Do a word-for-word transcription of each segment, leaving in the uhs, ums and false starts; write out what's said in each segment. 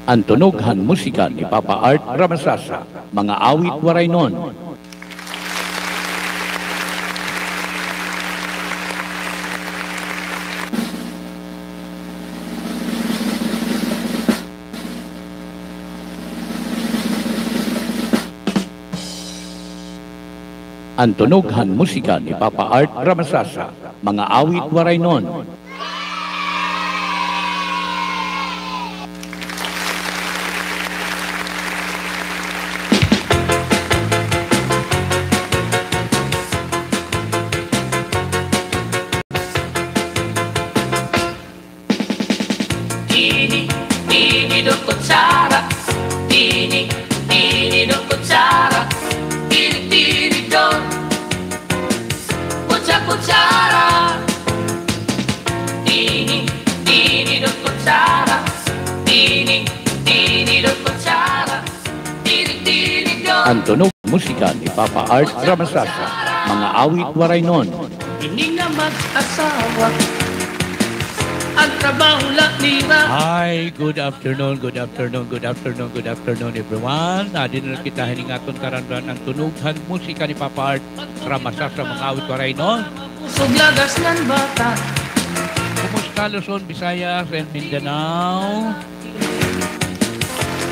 An tunog han musika ni Papa Art Ramasasa, mga awit Waraynon. An tunog han musika ni Papa Art Ramasasa, mga awit Waraynon. Tini, tini, do kutsara. Tini, tini, do kutsara. Tini, tini, do. Kutsa, kutsara. Tini, tini, do kutsara. Tini, tini, do kutsara. An tunog musika ni Papa Art Ramasasa, mga awit Waraynon. Ini nga mag-asawa, an trabaho la nira. Hi, good afternoon, good afternoon, good afternoon, good afternoon, everyone. Adi na kita hini nga aton karandahan, an tunog han musika ni Papa Art Ramasasa, mga awit Waraynon. Pusog lagas ngan bata. Kumusta Luzon, Visayas, and Mindanao?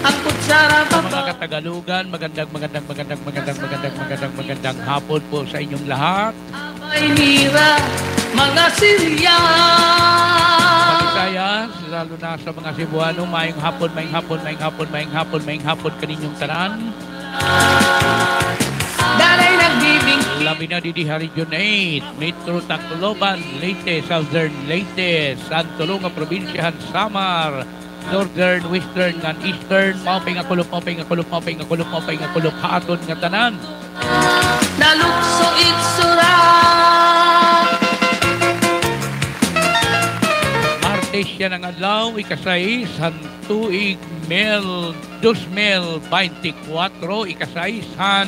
Ang kutsara. Sa mga Katagalugan, magandang, magandang, magandang, magandang, magandang, magandang, magandang hapon po sa inyong lahat. Abay nira, mga Siriya. Sa Visayas, lalo na sa mga Cebuano, maayong hapon, maayong hapon, maayong hapon, maayong hapon, maayong hapon kaninyong tanan. Danay nagbibing- Labi na didi ha Region eight, Metro Tacloban, Leyte, Southern Leyte, san tulo nga probinsya han Samar, Northern, Western, ngan Eastern, maupay nga kulop, maupay nga kulop, maupay nga kulop, maupay nga kulop ha aton nga tanan. Nalukso itsura. Martes yana nga adlaw, ikasais han tuig mil, dos mil beintikwatro, ikasais han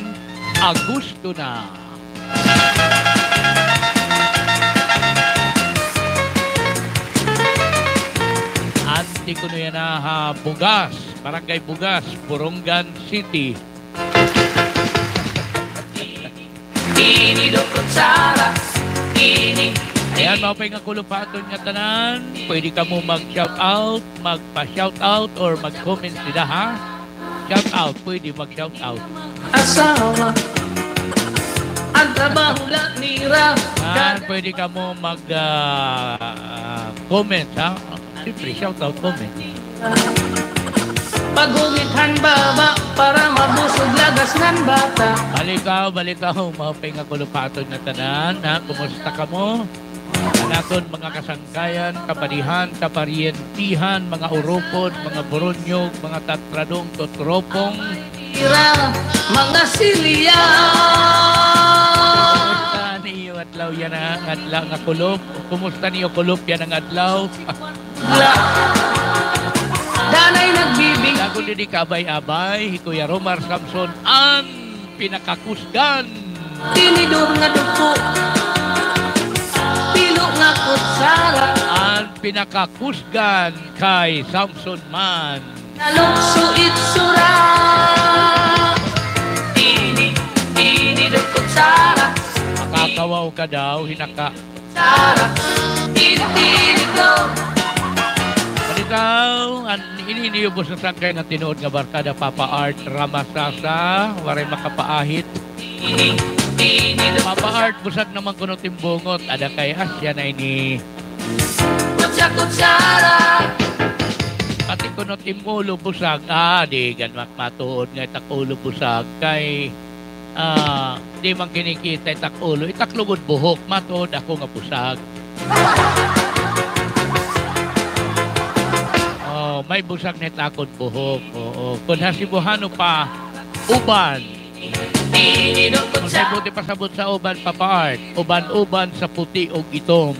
Agosto na. Anti kuno yana ha Bugas, Barangay Bugas, Borongan City. Ayan, maupay nga kulop ha aton nga tanan. Pwede kamo mag-shout out, magpa-shout out, or mag-comment sila, ha? Shout out, pwede mag-shout out. Asawa, an trabaho la nira. Yan, pwede kamo mag, ah, comment, ha? Siyempre, shout out, comment. Paghungit han baba para mabusog lagas ngan bata. Balikaw, balikaw, maupay nga kulop ha aton nga tanan, ha? Kumusta kamo? An aton mga kasangkayan, kapadihan, kaparyentihan, mga urupod, mga buronyog, mga tatradong, tutropong. Ira, mga silya. Kumusta niyo adlaw yana nga adlaw nga kulop? Kumusta niyo kulop yana nga adlaw? La. Danay nagbibig- Dako didi kaabay-abay, hi Kuya Romar Samson, an pinakakusgan. Tinidor nga duko. Pilo nga kutsara. An pinakakusgan kay Samson man. Nalukso itsura. Tini, tini, do kutsara. Makakawaw ka daw, hinaka. Balitaw, an ini niyo busag sangkay nga tinuod nga barkada, Papa Art Ramasasa, waray makapaahit. Papa Art, busag naman kuno it im bungot, ada kay asya na ini. Pati kuno it im ulo busag, ah, di gad mak-, matuod nga it ak ulo busag kay Ah, di man kinikita it ak ulo, it ak lugod buhok, matuod ako nga busag. Oh, may busag na it akon buhok, oo. Kon ha Cebuano pa, uban. Kon may buti pasabot sa uban, Papa Art, uban-uban sa puti ug itom.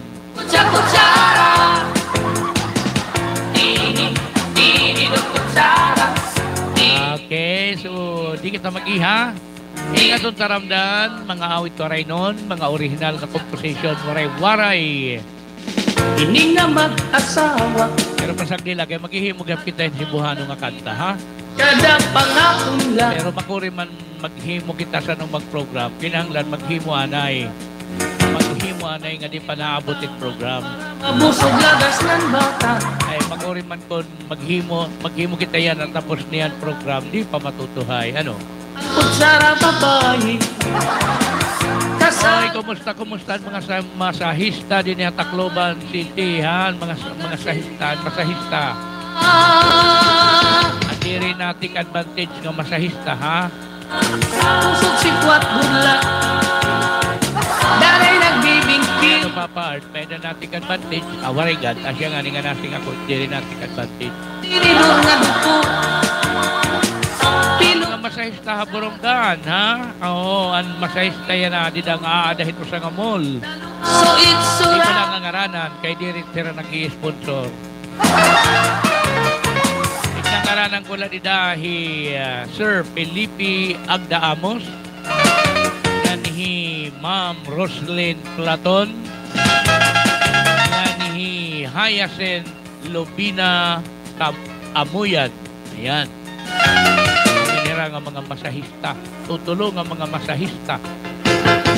Okay, so, di kita mag-iha. Ini aton taramdan, mga awit Waraynon, mga orihinal nga komposisyon, Waray-Waray. Ining nga mag-asawa. Pero pasagdi la kay maghihimo gihap kita hin Cebuano nga kanta, ha? Kada panghapon la. Pero makuri man maghimo kita san-o mag-program. Kinahanglan maghimo anay. Maghimo anay nga di pa naabot it program. Mabusog lagas ngan bata. Ay, makuri man kon maghimo, maghimo kita yana tapos niyan program, di pa matutuhay. Ano? Kutsara, babayi. Oy, kumusta, kumusta an mga sa-, masahista dinhi ha Tacloban City, ha? Mga, mga sahista, masahista. An diri na take advantage nga masahista, ha? Kusog sikwat budla. Daray nagbibingking. Ano, Papa Art, may-ada na take advantage. Ah, waray gad. Asya ngani nga nasing ako, diri na take advantage. Tinidor nga duko. Pino- Mga masahista ha Borongan, ha? Oo, an masahista yana, dida nga aada hin usa nga mall. So it's so. Di ko la ngangaranan, kay diri hira nag-i-sponsor. Ikinangaranan ko la dida hi, ah, Sir Felipe Agda Amos, ngan hi Ma'am Roslyn Platon, ngan hi Hyacinth Lubina Cam-, Amuyan. Ayan. Ini hira nga mga masahista. Tutulo nga mga masahista.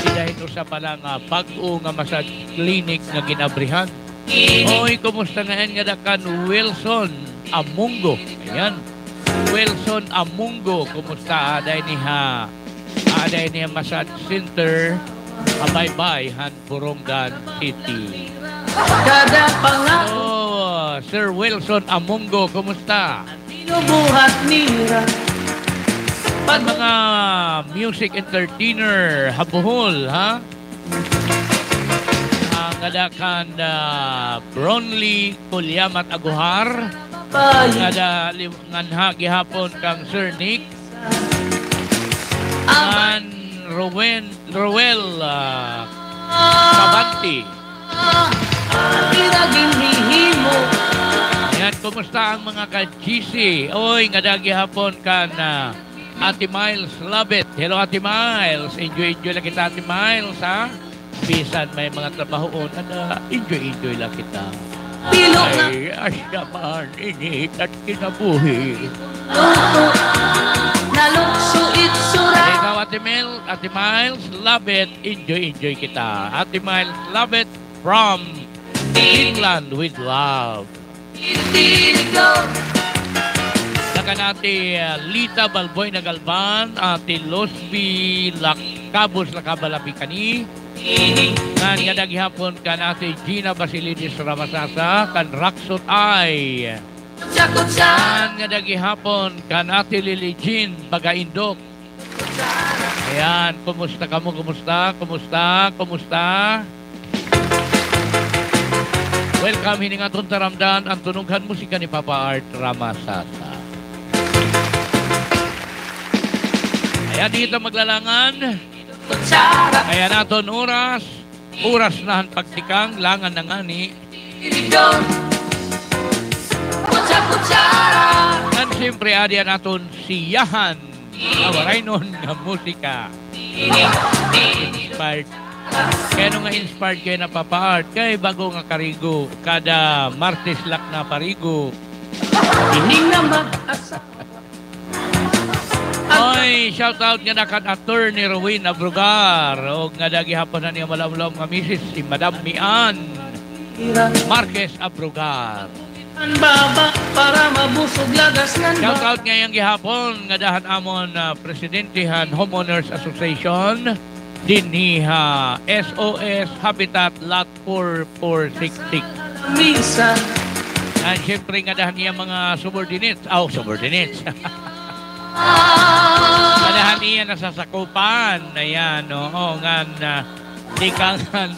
Dida hin usa pa la nga bag-o nga massage clinic nga gin-abrihan. Oy, kumusta ngay-an ngada kan Wilson Amungo? Ayan. Wilson Amungo, kumusta? Aada ini ha, aada ini ha massage center ha baybay han Borongan City. Kada panga- Oh, Sir Wilson Amungo, kumusta? Binubuhat nira. An mga music entertainer ha Bohol, ha? An ngada kan, ah, Bronly Kulyamat Aguhar. Ngada li-, nganha gihapon kan Sir Nick. An Rowen, Roel, ah, Cabanti. Ayan, kumusta an mga ka-G C? Oy, ngada gihapon kan, ah, Ate Miles Labit. Hello, Ate Miles. Enjoy, enjoy la kita, Ate Miles, ha? Bisan may mga trabahoon, ada, enjoy, enjoy la kita. Ay, asya man, init an kinabuhi. Nalukso itsura. Ikaw, Ate Mel, Ate Miles Labit, enjoy, enjoy kita. Ate Miles Labit from Finland with love. Kan Ate, ah, Lita Balboy Nagalban, Ate Losby Lacabos Lacabalapi kani. Ngan ngada gihapon kan Ate Gina Basilides Ramasasa, kan Raksot Ay. Ngan ngada gihapon kan Ate Lily Jean Bagaindok. Ayan, kumusta kamo? Kumusta? Kumusta? Kumusta? Welcome hini nga aton taramdan, an tunog han musika ni Papa Art Ramasasa. Ayan, di kita maglalangan. Ayan, aton oras. Oras na han pagtikang, langan na ngani. Ngan siyempre, adi an aton siyahan nga Waraynon nga musika. Inspired. Kay ano nga inspired kay na, Papa Art? Kay bag-o nga karigo. Kada Martes la nakaparigo. Ining na mag-asa. Oy, shout out ngada kan Attorney Rowena Abrogar. Ug ngada gihapon han iya malaom-laom nga misis, si Madam Mian Marquez Abrogar. An baba para mabusog lagas ngan ba. Shout out ngay-an gihapon ngada han amon, ah, presidente han Homeowners Association dinhi ha S O S Habitat Lot four four six six. Minsan. Ngan siyempre ngada han iya mga subordinates. Aw, subordinates. Ngada han iya nasasakupan. Ayan, oo, ngan, ah, tikang han,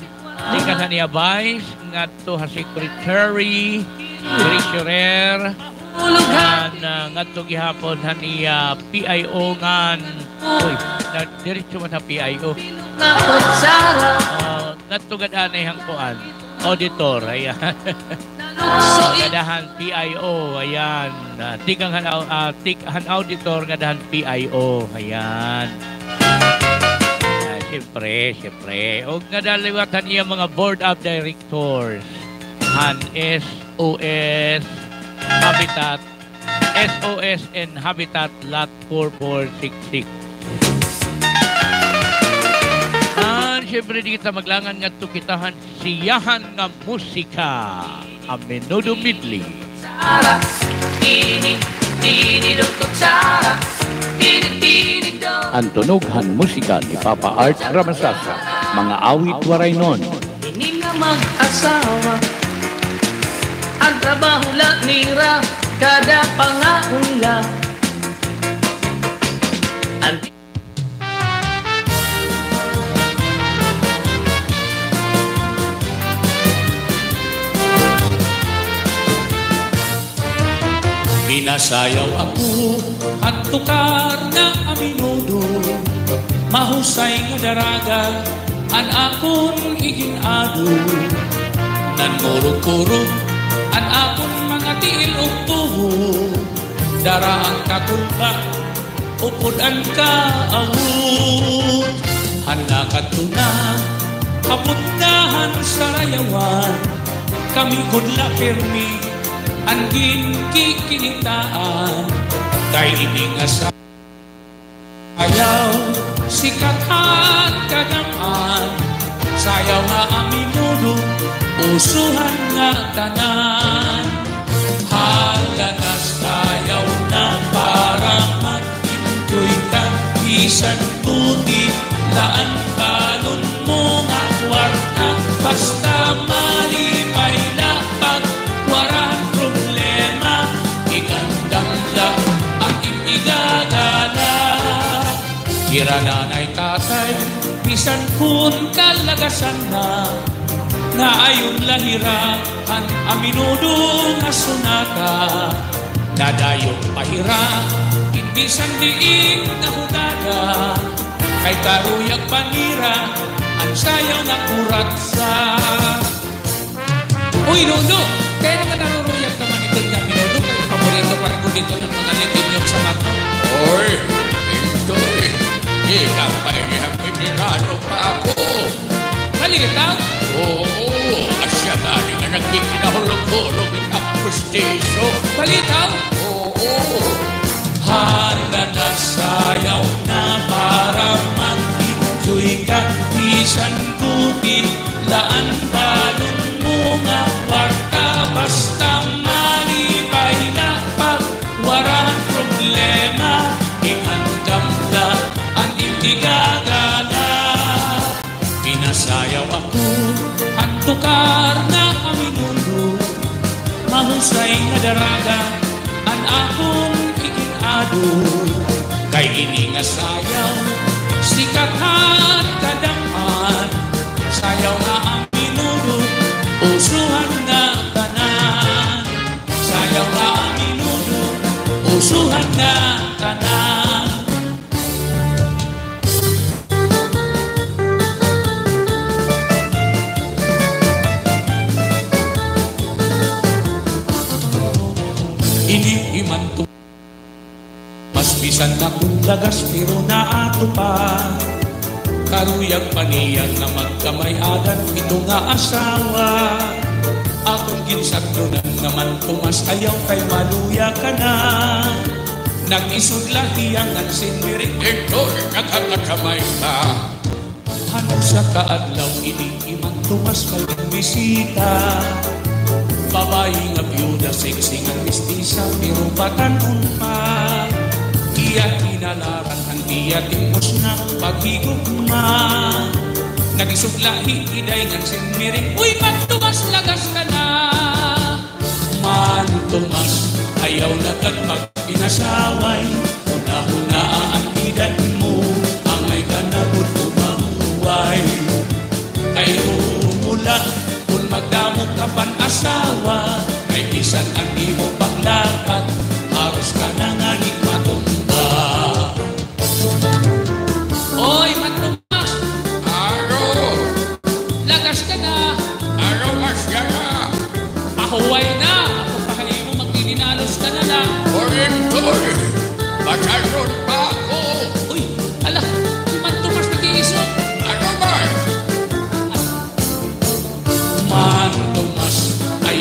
tikang han iya vice, ngadto ha secretary, treasurer, ngan, ah, ngadto gihapon han iya P I O ngan, uy, na, diretso man ha P I O. Ah, ngadto gad anay han kuan, auditor, ayan. Ngada han P I O, ayan. Ah, tikang han au-, ah, tik-, han auditor ngada han P I O, ayan. Ah, siyempre, siyempre. Ug ngada liwat han iya mga board of directors. an S O S Habitat, S O S and Habitat Lot four four six six. An siyempre, di kita maglangan ngadto kita han siyahan nga musika, a Menudo Medley. An tunog han musika ni Papa Art Ramasasa, mga awit Waraynon. Ini nga mag-asawa, an trabaho la nira kada pangaon la. An Pinasayaw ako han tukar nga a Menudo, mahusay nga daraga an akon igin-ado. Nanmurog-kurog an akon mga tiil ug tubo, dara an kakulba upod an kaawot. Han nakadto na ha butnga han sarayawan, kami gud la pirmi an ginkikinitaan. Kay ini nga sayaw, sikat han kadam-an, sayaw nga a Menudo, uso han ngatanan. Hala, nasayaw na para mag-enjoy ka, bisan kuti la an balon mo nga kwarta, basta malipay la pag waray problema, ikandam la an im igagala. Hira nanay tatay, bisan kun kalagasan na, naayon la hira han a Menudo nga sonata. Nadayon pa hira hin bisan diin nga hugada, kay karuyag pa nira an sayaw nga kuratsa. Uy, Lolo! Kay ano nga naruruyag naman ito nga Menudo? Kay paborito pa rin ko dito ng mga litinyo sa mata. Oy, Intoy, di ka pa inihapimirado pa ako. Balitaw? Oo, asya gani nga nagkikinahulog-hulog it ak pustiso. Balitaw? Oo. Hala, nasayaw na para mag-enjoy ka, bisan kuti la an balon mo nga kwarta, basta malipay la pag waray problema, iandam la an im igagala. Pinasayaw ako han tukar nga a Menudo, mahusay nga daraga an akon igin-ado. Kay ini nga sayaw, sikat han kadam-an, sayaw nga a Menudo, uso han ngatanan. Sayaw nga a Menudo, uso han ngatanan. Ini hi Manto Mas bisan na kun lagas, pero naato pa. Karuyag pa niya nga magkamay-adan ito nga asawa. Akon ginsakdonan nga Manto Mas, ayaw kay maluya ka na. Nag-isog la hiya ngan sinmiring, ito, nagkakakamay ka. Han usa ka adlaw ini hi Manto Mas may bisita. Babayi nga byuda, sexy nga mistisa, pero batan-on pa. Iya kinalaran an iya timpos nga paghigugma. Nag-isog la hi Iday ngan sinmiring, "Uy, Manto Mas, lagas ka na!" Manto Mas, ayaw na gad magpinasaway. Hunahunaa an edad mo, angay ka na gud umahuway. Kay humula, kun magdamo ka pan asawa, kay bisan an imo paglakat, haros ka na ngani matumba. Oy, Manto Mas! Aro! Lagas ka na! Aro, mas ka na! Pahuway na! Ako pa ha imo, magdidinalos ka na la! Orintoy! Masalon pa ako! Uy! Hala! Si Manto Mas nag-iisog! Ano man? Manto Mas, ay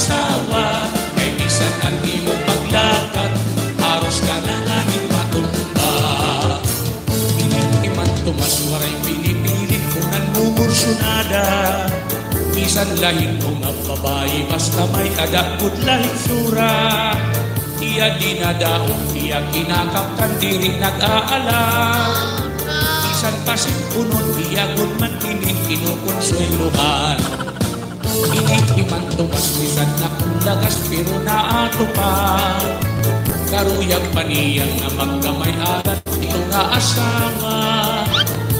asawa, kay bisan an imo paglakat, haros ka na ngani matumba. Ini hi Man Tomas waray pinipilit kon ano nga kursunada. Bisan la hin-o nga babaye, basta may-ada gud la hitsura. Iya dinadaog, iya kinakaptan, diri nag-aalam. Bisan pa sin punon, iya gud man ini kinukonsuwelohan. Ini hi Man Tomas bisan na kon lagas pero naatupad. Karuyag pa niya nga magkamay-adan hito nga asawa.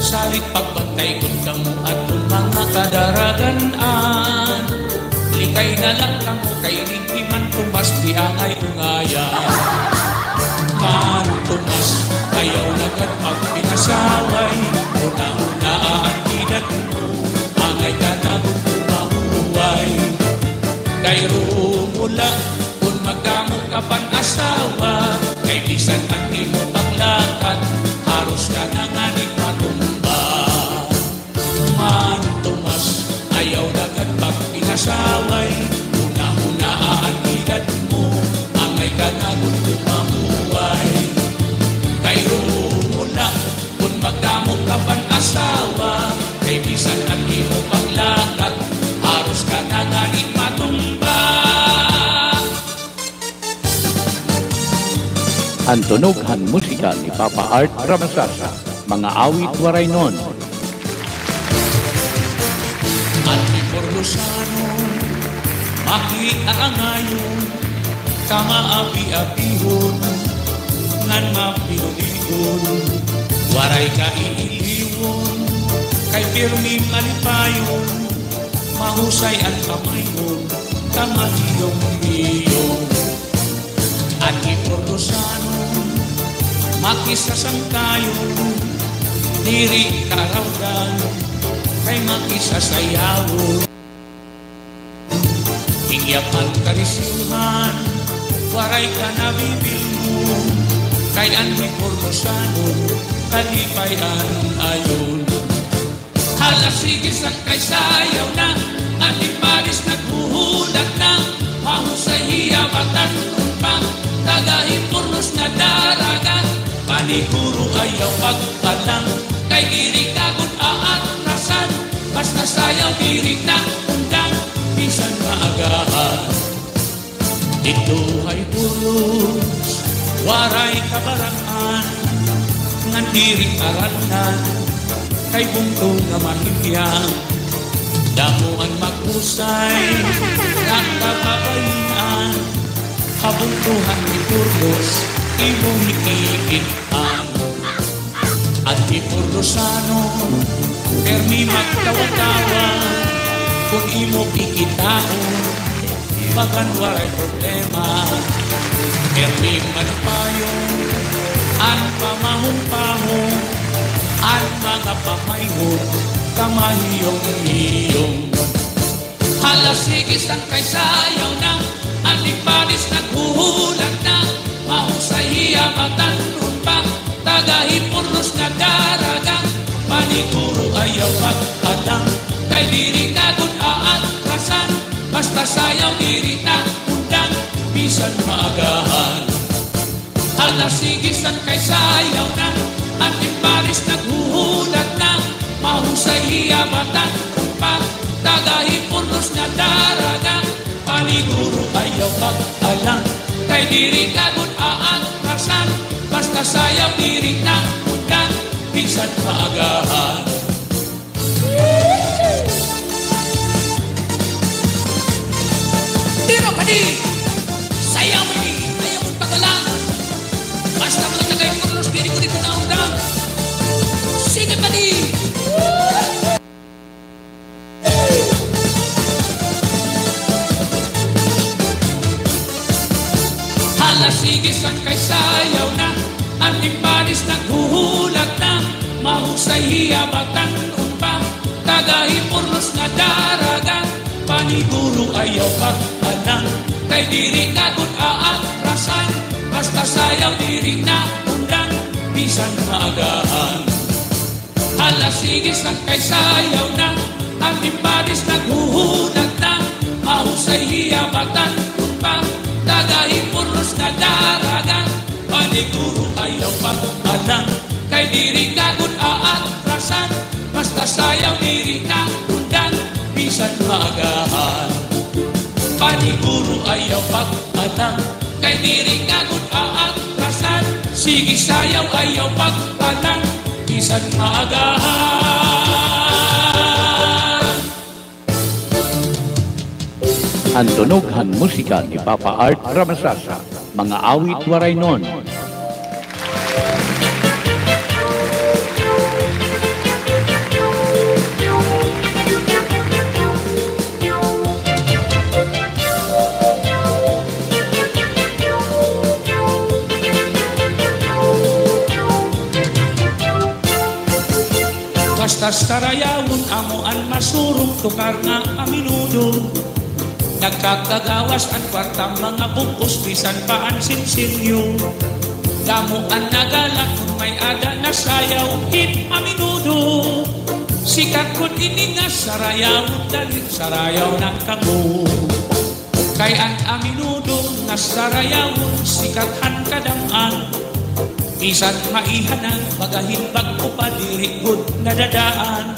Salit pagbantay gud kamo adton mga kadaragan-an. Likay na la kamo kay ini hi Man Tomas di angay ungayan. Man Tomas, ayaw na gad magpinasaway. Hunahunaa an edad mo. Angay ka na gud mahuway. Kay Romola, kon magdamo ka pan asawa, kay bisan an imo paglakat, haros ka na ngani matumba. Man Tomas, ayaw na gad magpinasaway. Hunahunaa an edad mo. Angay ka na gud mahuway. Kay Romola, kon magdamo ka pan asawa, kay bisan an imo paglakat, haros ka na ngani matumba. An tunog han musika ni Papa Art Ramasasa, mga awit Waraynon. An Borlosanon, makiaangayon, kamaabi-abihon, ngan mapiludihon, waray kaiiliwon, kay pirmi malipayon, mahusay an pamaygon, kamahiyong-hiyong. An Borlosanon, makisasangkayon, diri karawdan, kay makisasayawon. Igyap an karisyuhan, waray ka nabibilngon, kay an Borlosanon, kalipay-an ayon. Hala, sige san kay sayaw na, an Impares naghuhulat na, mahusay hiya batan-on pa, taga Impornos nga daraga, paniguro ayaw pagpalang, kay diri ka gud aatrasan, basta sayaw diri na undang, bisan maagahan. Didto ha Impornos, waray kabaran-an, ngan diri arangan, kay bungto nga mahimyang. Damo an mahusay nga kababayin-an, ha bungto han Impornos, imo iikit-an. An Borlosanon, pirmi magtawa-tawa, kon imo kikitaon, bagan waray problema. Pirmi malipayon an pamahong-pahong, an mga pamaygon, kamahiyong-hiyong. Hala, sige san kay sayaw na, an Impares naghuhulat na, mahusay hiya batan-on pa, taga Impornos nga daraga, paniguro ayaw pag-alang, kay diri ka gud aatrasan, basta sayaw diri na undang, bisan maagahan. Hala, sige san kay sayaw na, an Impares naghuhulat na, mahusay hiya batan-on pa, taga Impornos nga daraga, paniguro ayaw pag-alang, kay diri ka gud aatrasan, basta sayaw diri na undang, bisan maagahan. Tira pa di! Sayaw ini! Ayaw mo pagalan! Basta mga taga Impornos, diri ko dito naundang! Sige pa di! Hala, sige san kay sayaw na, an Impares naghuhulat na, mahusay hiya batan-on pa, taga Impornos nga daraga, paniguro ayaw pag-alang, kay diri ka gud aatrasan, basta sayaw diri na undang, bisan maagahan. Hala, sige san kay sayaw na, an Impares naghuhulat na, mahusay hiya batan-on pa, Ayaw pag-alang, kay diri ka gud aatrasan. Sige sayaw, ayaw pag-alang, bisan maagahan. An tunog han musika ni Papa Art Ramasasa, mga awit Waraynon. Basta sarayawon amo an masurong, tukar nga aminudo nagkakagawas an kwarta, mga bug-os, bisan pa an sinsilyo. Damo an nagala kon may-ada nasayaw hin aminudo. Sikat gud ini nga sarayawon, dali sarayaw na kamo. Kay an aminudo nga sarayawon, sikat han kadam-an. Bisan maiha na, baga hin bag-o pa, diri gud nadadaan.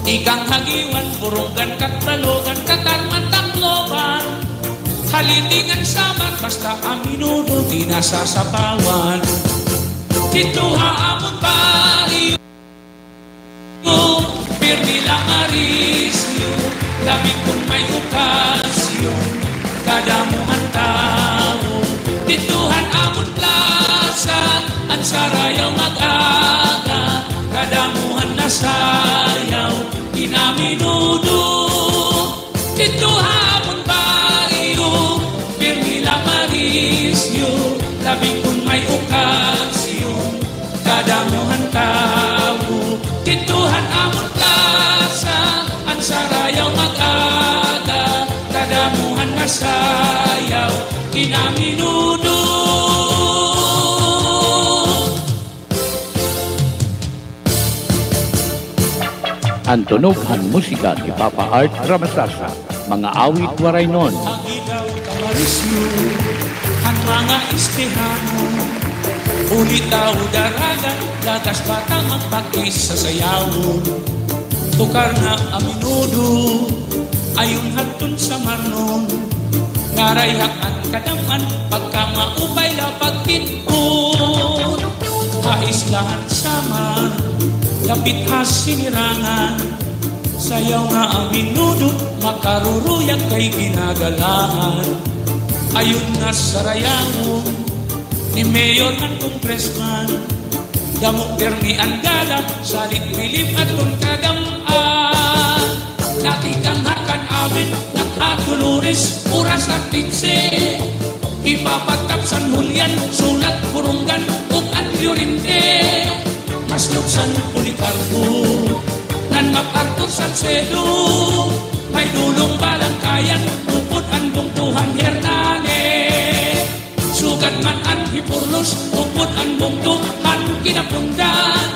Tikang Hagiwan, Borongan, Catbalogan, Catarman, Tacloban, Haliti ngan Samar, basta aminudo di nasasapawan. Didto ha amon baryo, pirmi la marisyo, labi kon may okasyon, kadamo han tawo. Didto han amon plasa, an sarayaw mag-aga, kadamo han nasayaw hin aminudo. Didto ha amon baryo, pirmi la marisyo, labi kon may okasyon, kadamo han tawo. Didto han amon plasa, an sarayaw mag-aga, kadamo han nasayaw hin aminudo. An tunog han musika ni Papa Art Ramasasa, mga awit Waraynon. Hagidaw kamarisyo han mga Estehanon, ulitaw daragan, lagas bata magpakis sa sayawon. Tukar nga aminudo, ayon hadton sa marnon, narayhak an kadam-an, pagkamaupay la pagkit-on. Ha isla han Samar, dapit ha Sinirangan, sayaw nga aminudo, makaruruyag kay ginagalaan. Ayon nga sarayawon ni mayor ngan congressman, damo pirmi an gala, salit bilib adton kadam-an. Natikang ha Can-aven ngan ha Dolores, oras alas kinse. Ipapatap San Julian, Sulat, Borongan, ug an Llorente. Maslog San Policarpo ngan MacArthur, Salcedo, may dulong Balangkayan, upod an bungto han Hernani. Sugad man an Giporlos, upod an bungto han Quinapondan.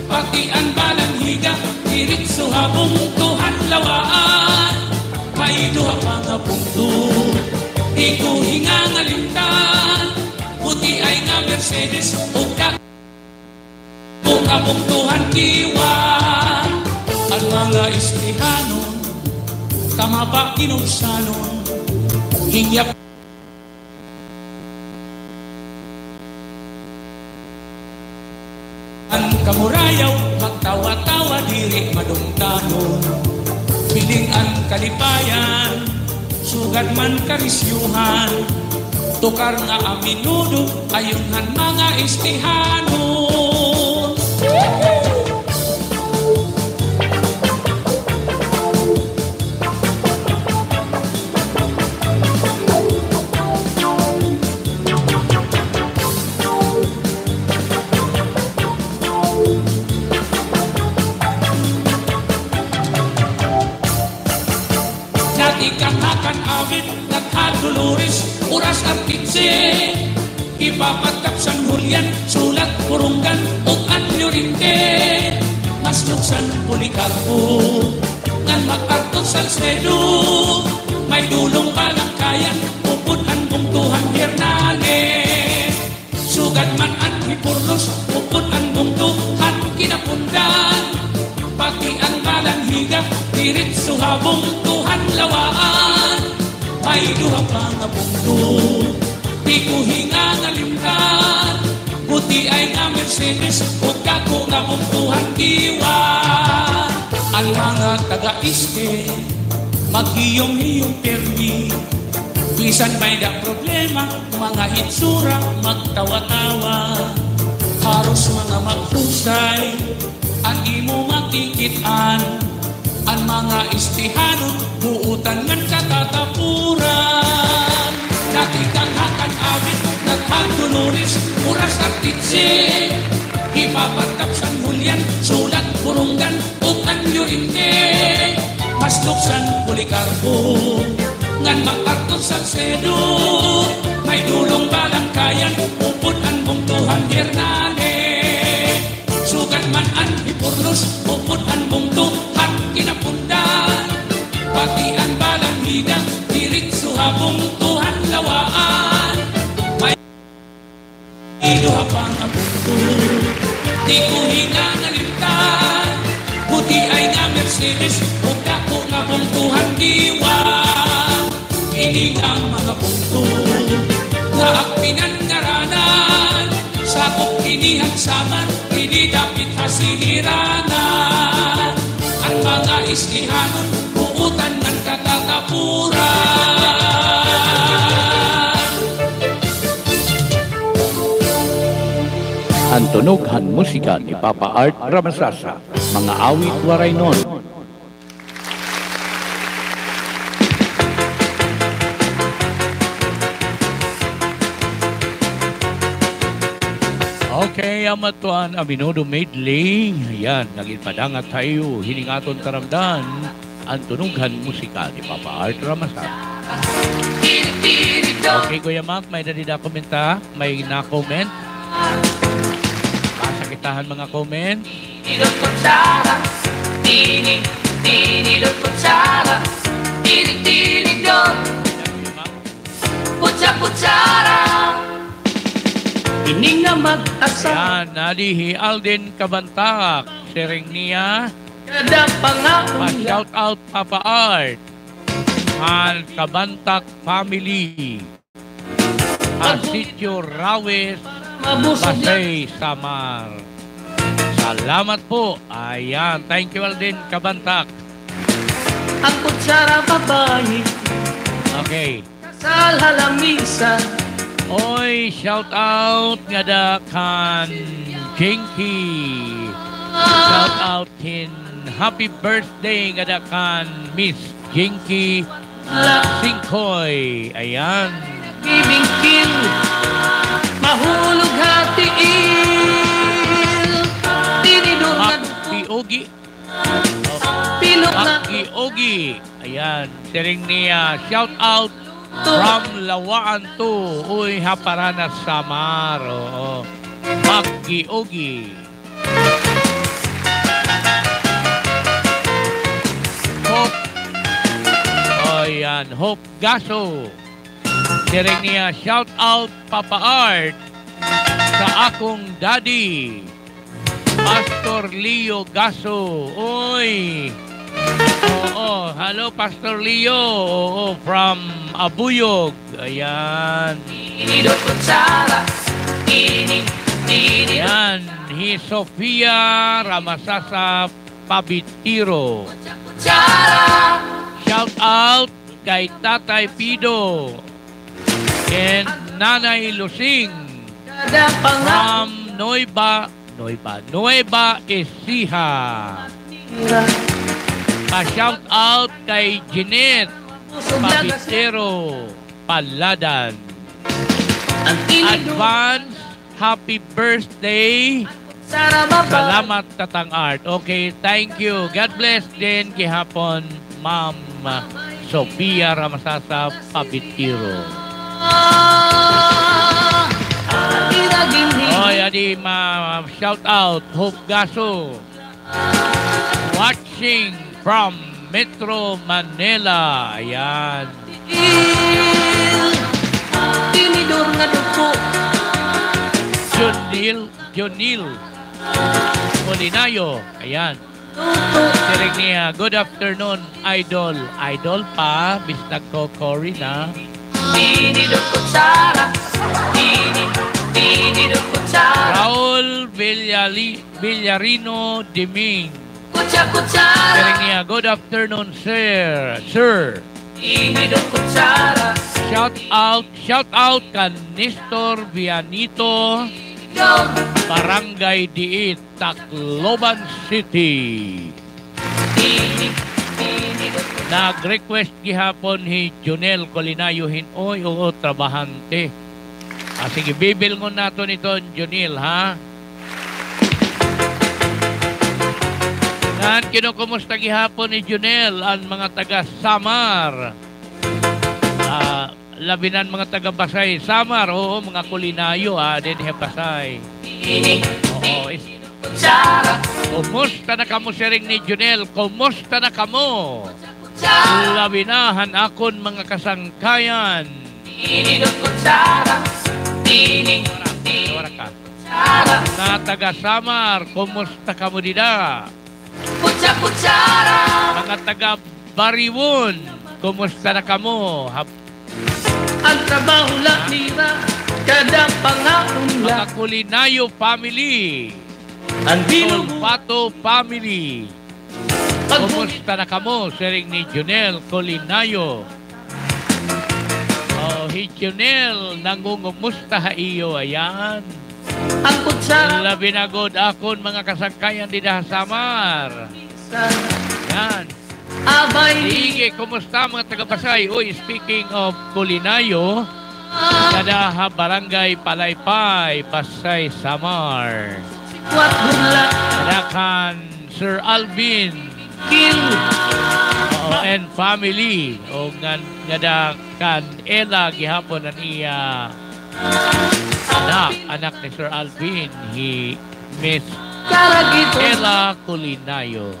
Pati an Balangiga, diritso ha bungto han Lawaan. May duha pa nga bungto, diri ko hingangalimtan. Puti ay nga Mercedes, ug da-, ug ha bungto han Guiuan. An mga Estehanon, kama pa kinubsanon, hinyap an kamurayaw, magtawa-tawa, diri madumtanon. Piling an kalipayan, sugad man karisyuhan. Tukar nga aminudo, ayon han mga Estehanon. Natikang ha Can-aven ngan ha Dolores, oras alas kinse. Ipapatap San Julian, Sulat, Borongan, ug an Llorente. Maslog San Policarpo ngan MacArthur, Salcedo, may dulong Balangkayan, upod an bungto han Hernani. Sugad man an Giporlos, upod an bungto han Quinapondan. Pati an Balangiga, diritso ha bungto han Lawaan. May duha pa nga bungto, diri ko hingangalimtan. Puti ay nga Mercedes, ug dako nga bungto han diwa. An mga taga-este, maghiyom-hiyom pirmi. Bisan may-ada problema, mga hitsura, magtawa-tawa. Haros mga mahusay an imo makikit-an. An mga Estehanon, buotan ngan katatapuran. Nakita nga kan Abit, naghan Dolores, Oras, Arteche. Hipapantab San Julian, Sulat, Borongan, ug an Llorente. Maslog San Policarpo, ngan MacArthur, Salcedo. May dulong Balangkayan, upod an bungto han Hernani. Sugad man an Giporlos, upod an bungto han Quinapondan. Pati an Balangiga, diretso ha bungto han Lawaan. May duha pa nga bungto, diri ko hingangalimtan. Puti ay nga Mercedes, ug dako nga bungto han diwa. Ini nga mga bungto nga ak pinangaranan, sakop ini han Samar, diri dapit ha Siniranan. An mga Estehanon, buotan ngan katatapuran. An tunog han musika ni Papa Art Ramasasa, mga awit Waraynon. Okay, amo adto an Aminudo Medley. Ayan, nagin padangat ha iyo hini nga aton taramdan, an tunog han musika ni Papa Art Ramasasa. Okay, Kuya Mac, may-ada dida komenta? May na-comment? Basa kita han mga comment. Tinidor kutsara, tini, tinidor kutsara, tini, tinidor. Kutsa, kutsara. Ini nga mag-asa. Ayan, nadi hi Alden Kabantak. Siring niya, kada pangaon, pa-shout out, Papa Art. Han Kabantak family. Ha Sitio Rawis, Pasay, Samar. Salamat po. Ayan. Thank you, Alden Kabantak. An kutsara babaye. Okay. Kasal ha lamisa. Oy, shout out ngada kan Jinky. Shout out hin happy birthday ngada kan Miss Jinky Singkoy. Ayan. Bibingkil, mahulog ha tiil. Tinidor nga duko. Makiogi. Pilok nga. Makiogi. Ayan. Siring niya, shout out from Lawaan to. Uy, ha Paranas, Samar. Oo. Makiogi. Hope. O, yan. Hope Gaso. Siring niya, shout out, Papa Art, sa akong daddy, Pastor Leo Gaso. Uy. Oo. Hello, Pastor Leo. Oo, from Abuyog. Ayan. Ini do kutsara, ini, ini. Ayan, hi Sofia Ramasasa Pabitiro. Shout out kay Tatay Pido and Nanay Lusing from Nueva Nueva, Nueva Ecija. Pa-shout out kay Jeanette Pabitero Paladan. Advance happy birthday. Salamat, Tatang Art. Okay, thank you. God bless din gihapon, Ma'am Sofia Ramasasa Pabitiro. Oy, adi ma-shout out, Hope Gaso. Watching from Metro Manila. Ayan. Tinidor nga duko. Junil, Junil Molinayo. Ayan. Siring niya, "Good afternoon, idol." Idol pa, bistag ko, Cory na. Raul Villali-, Villarino Deming. Siring niya, "Good afternoon, sir." Sir. Shout out, shout out kan Nestor Vianito, Barangay Diit, Tacloban City. Nag-request gihapon hi Jonel Colinayo hin, oy, oo, trabahante. Ah, sige, bibilngon naton iton, Jonel, ha? Ngan kinukumusta gihapon ni Jonel an mga taga Samar. Ah, labi na an mga taga Basay, Samar, oo, mga Colinayo, ah, dinhi ha Basay. Oo, is-, kumusta na kamo, siring ni Jonel? Kumusta na kamo? Labi na han akon mga kasangkayan. Wara ka. Mga taga Samar, kumusta kamo dida? Mga taga Bariwon, kumusta na kamo? Hap- Mga Colinayo family. Tulfato family. Kumusta na kamo, siring ni Jonel Colinayo. Oh, hi Jonel, nangungumusta ha iyo, ayan. Labi na gud akon mga kasangkayan dida ha Samar. Yan. Sige, kumusta mga taga Basay? Uy, speaking of Colinayo, dida ha Barangay Palaypay, Basay, Samar. Dida kan Sir Alvin. Oo, and family. O, ngan, ngada kan Ella gihapon an iya anak, anak ni Sir Alvin, hi Miss Ella Colinayo.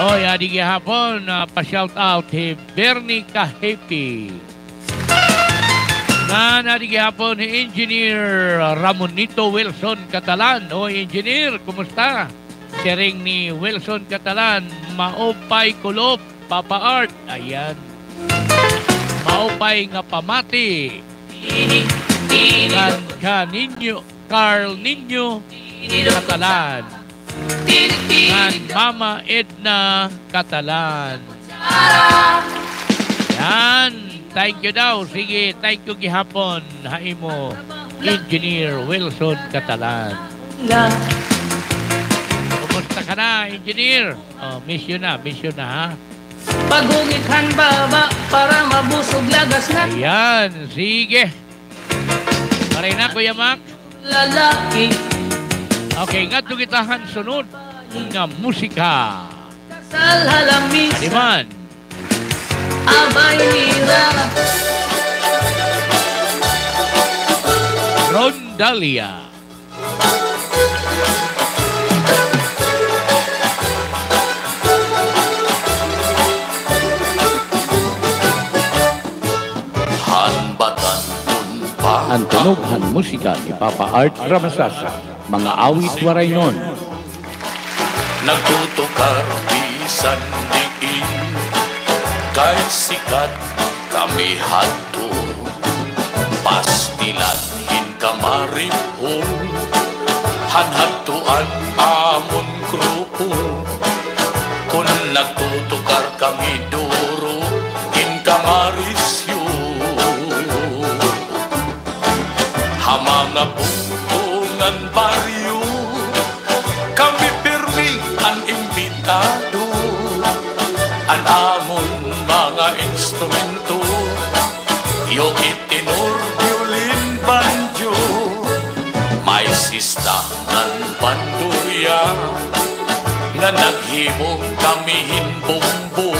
Oy, adi gihapon, ah, pa-shout out hi Bernie Kahipi. Ngan adi gihapon hi Engineer Ramonito Wilson Catalan. O, Engineer, kumusta? Siring ni Wilson Catalan, maupay kulop, Papa Art. Ayan. Maupay nga pamati. Kan, kan ninyo, Carl Niño Catalan. Ngan Mama Edna Catalan. Yan. Thank you daw. Sige, thank you gihapon ha imo, Engineer Wilson Catalan. Kumusta ka na, Engineer? Oh, miss you na, miss you na, ha? Ayan, sige. Maray na, Kuya Mac. Okay, ngadto kita han sunod nga musika. Adi man. Rondalia. An tunog han musika ni Papa Art Ramasasa, mga awit Waraynon. Nagtutukar bisan diin, kay sikat kami hadto. Pastilan hin kamarihon, han hadto an amon grupo. Kon nagtutukar kami duro hin kamarisyo, ha mga bungto ngan baryo, kami pirmi an imbitado. An amon mga instrumento, yoki, tenor, violin, banjo. May sista ngan bandurya, nga naghimo kami hin bombo.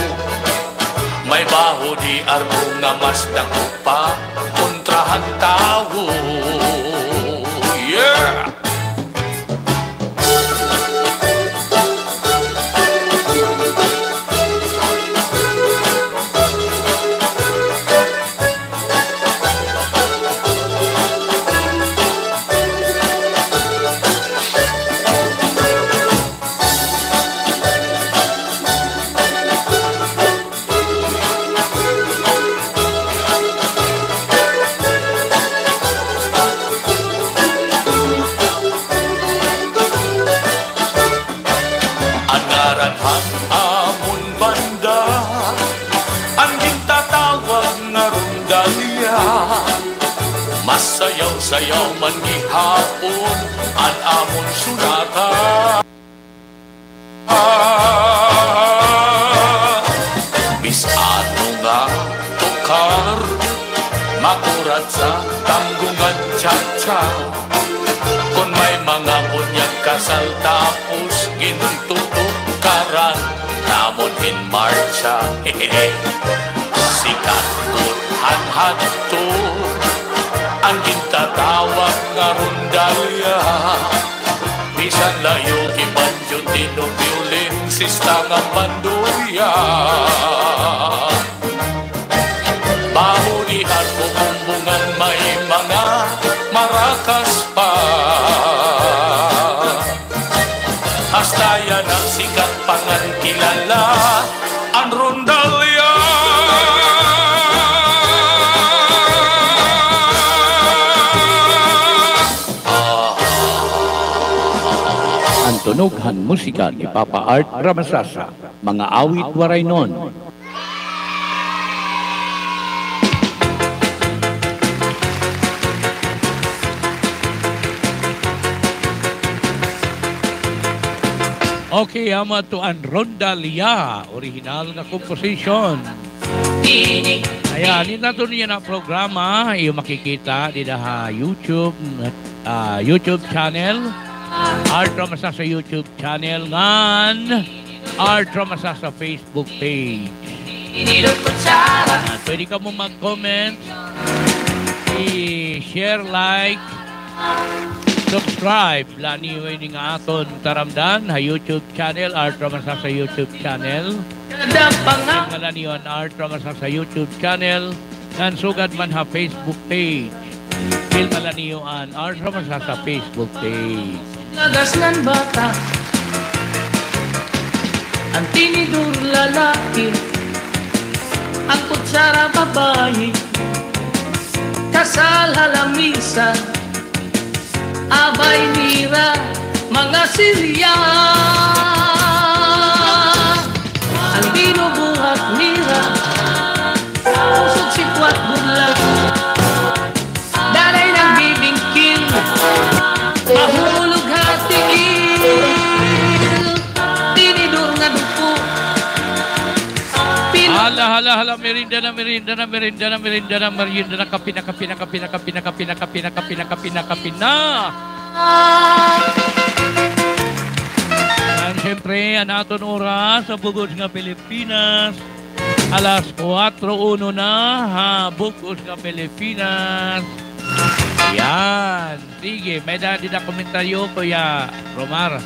May baho di arbo nga mas dako pa kontra han tawo. Yeah! Ayaw man gihapon an amon sunatan. Bisan ano nga tukar, makurat sa tanggungan, cha-cha. Kon may mga bunyag kasal tapos gintutukaran namon hin martsa. Sikat gud han hadto an gintatawag nga rondalya. Bisan layo ki banjo, tino, violin, sista ngan bandurya. Bahurihan o bombo ngan may mga maracas pa. Hasta yana sikat pa ngan kilala an rondalya. An tunog han musika ni Papa Art Ramasasa, mga awit Waraynon. Okay, amo adto an Rondalya, orihinal nga komposisyon. Ayan, ini naton yana programa, iyo makikita dida ha YouTube, ah, YouTube channel, Art Ramasasa YouTube channel, ngan Art Ramasasa Facebook page. Ah, pwede kamo mag-comment, i-share, like, subscribe la niyo ini nga aton taramdan ha YouTube channel, Art Ramasasa YouTube channel. Kilnga la niyo an Art Ramasasa YouTube channel, ngan sugad man ha Facebook page. Kilnga la niyo an Art Ramasasa Facebook page. Lagas ngan bata, an tinidor lalaki, an kutsara babayi, kasal ha lamisa, abay nira mga sirya. An binubuhat nira, pusog sikwat budla. Danay nagbibingkil, mahulog ha tiil. Tinidor nga duko. Hala, hala, hala, merienda na, merienda na, kape na, kape na, kape na. Ngan siyempre, an aton oras ha bug-os nga Pilipinas, alas kuwatro uno na ha bug-os nga Pilipinas. Yan. Sige, may-ada dida komentaryo, Kuya Romar.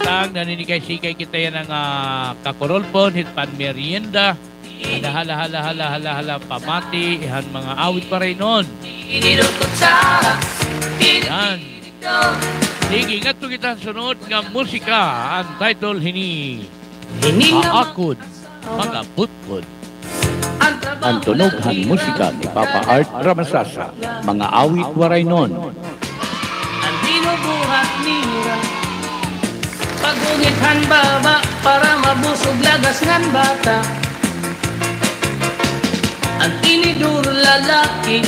Samtang naninisikay-sikay kita yana nga kakurulpon hit panmerienda. Hala, hala, hala, pamati han mga awit Waraynon. Yan. Sige, ngadto kita han sunod nga musika. An title hini, Haakon Mga Butkod. An tunog han musika ni Papa Art Ramasasa, mga awit Waraynon. An binubuhat nira, pag-ungit han baba para mabusog lagas ngan bata. An tinidor lalaki,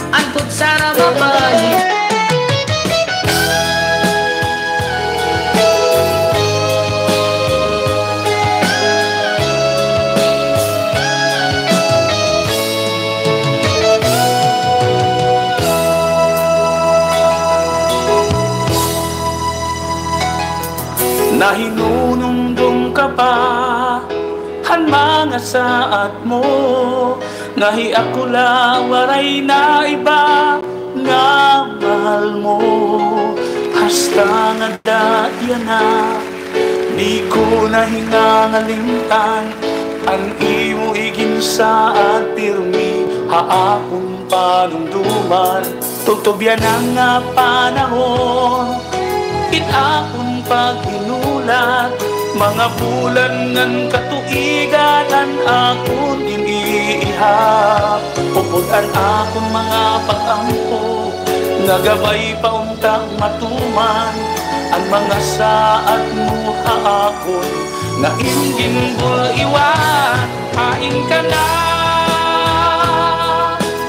an kutsara babayi. Nahinunumdom ka pa han mga saad mo, nga hi ako la waray na iba nga mahal mo. Hasta ngada yana, di ko na hingangalimtan an imo iginsaad pirmi ha akon panumduman. Tubtob yana nga panahon, it akon paghinulat, mga bulan ngan katuigan an akon gin-iihap. Upod an akon mga pag-ampo, nga gabay pa unta matuman an mga saad mo ha akon. Nga im ginbul-iwan, hain ka na?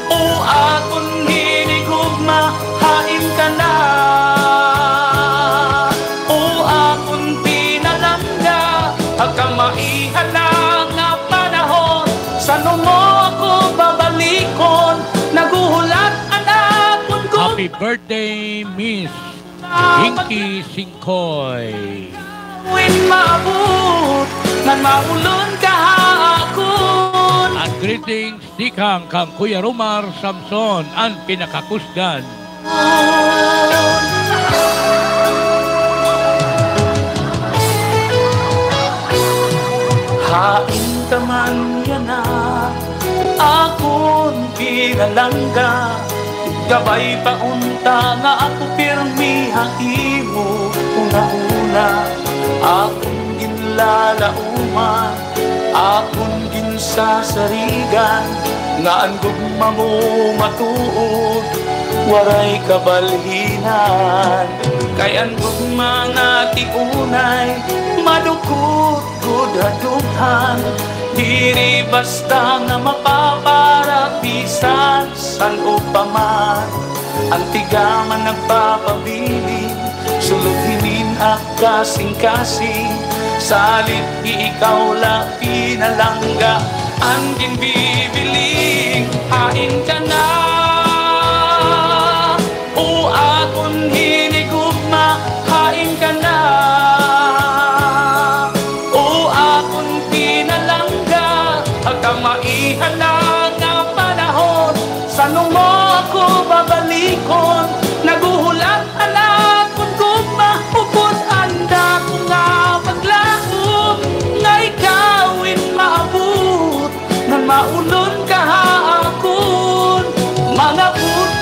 O akon hinigugma, hain ka na? O akon pinalangga, ha kamaihan na nga panahon, san-o mo ako babalikon? Naghuhulat an akon gugma. Happy birthday, Miss Pinky Singkoy. Ikaw in maabot, ngan maulon ka ha akon. An greetings tikang kan Kuya Romar Samson, an pinakakusgan. Hain ka man yana, akon pinalangga, gabay pa unta nga ako pirmi ha imo hunahuna. Akon ginlalauman, akon ginsasarigan, nga an gugma mo matuod, waray kabalhinan. Kay an gugma nga tiunay, madukot gud ha dughan, diri basta nga mapapara bisan san-o pa man. An tigaman nagpapabilin, sulod hinin ak kasingkasing, salit ikaw la pinalangga an ginbibiling. Hain ka na, o akon hinigugma, hain ka na? O akon pinalangga, ha kamaihan na nga panahon, san-o mo ako babalikon? Naghuhulat an akon gugma, upod an dako nga paglaom, nga ikaw in maabot, ngan maulon ka ha akon mga butkon.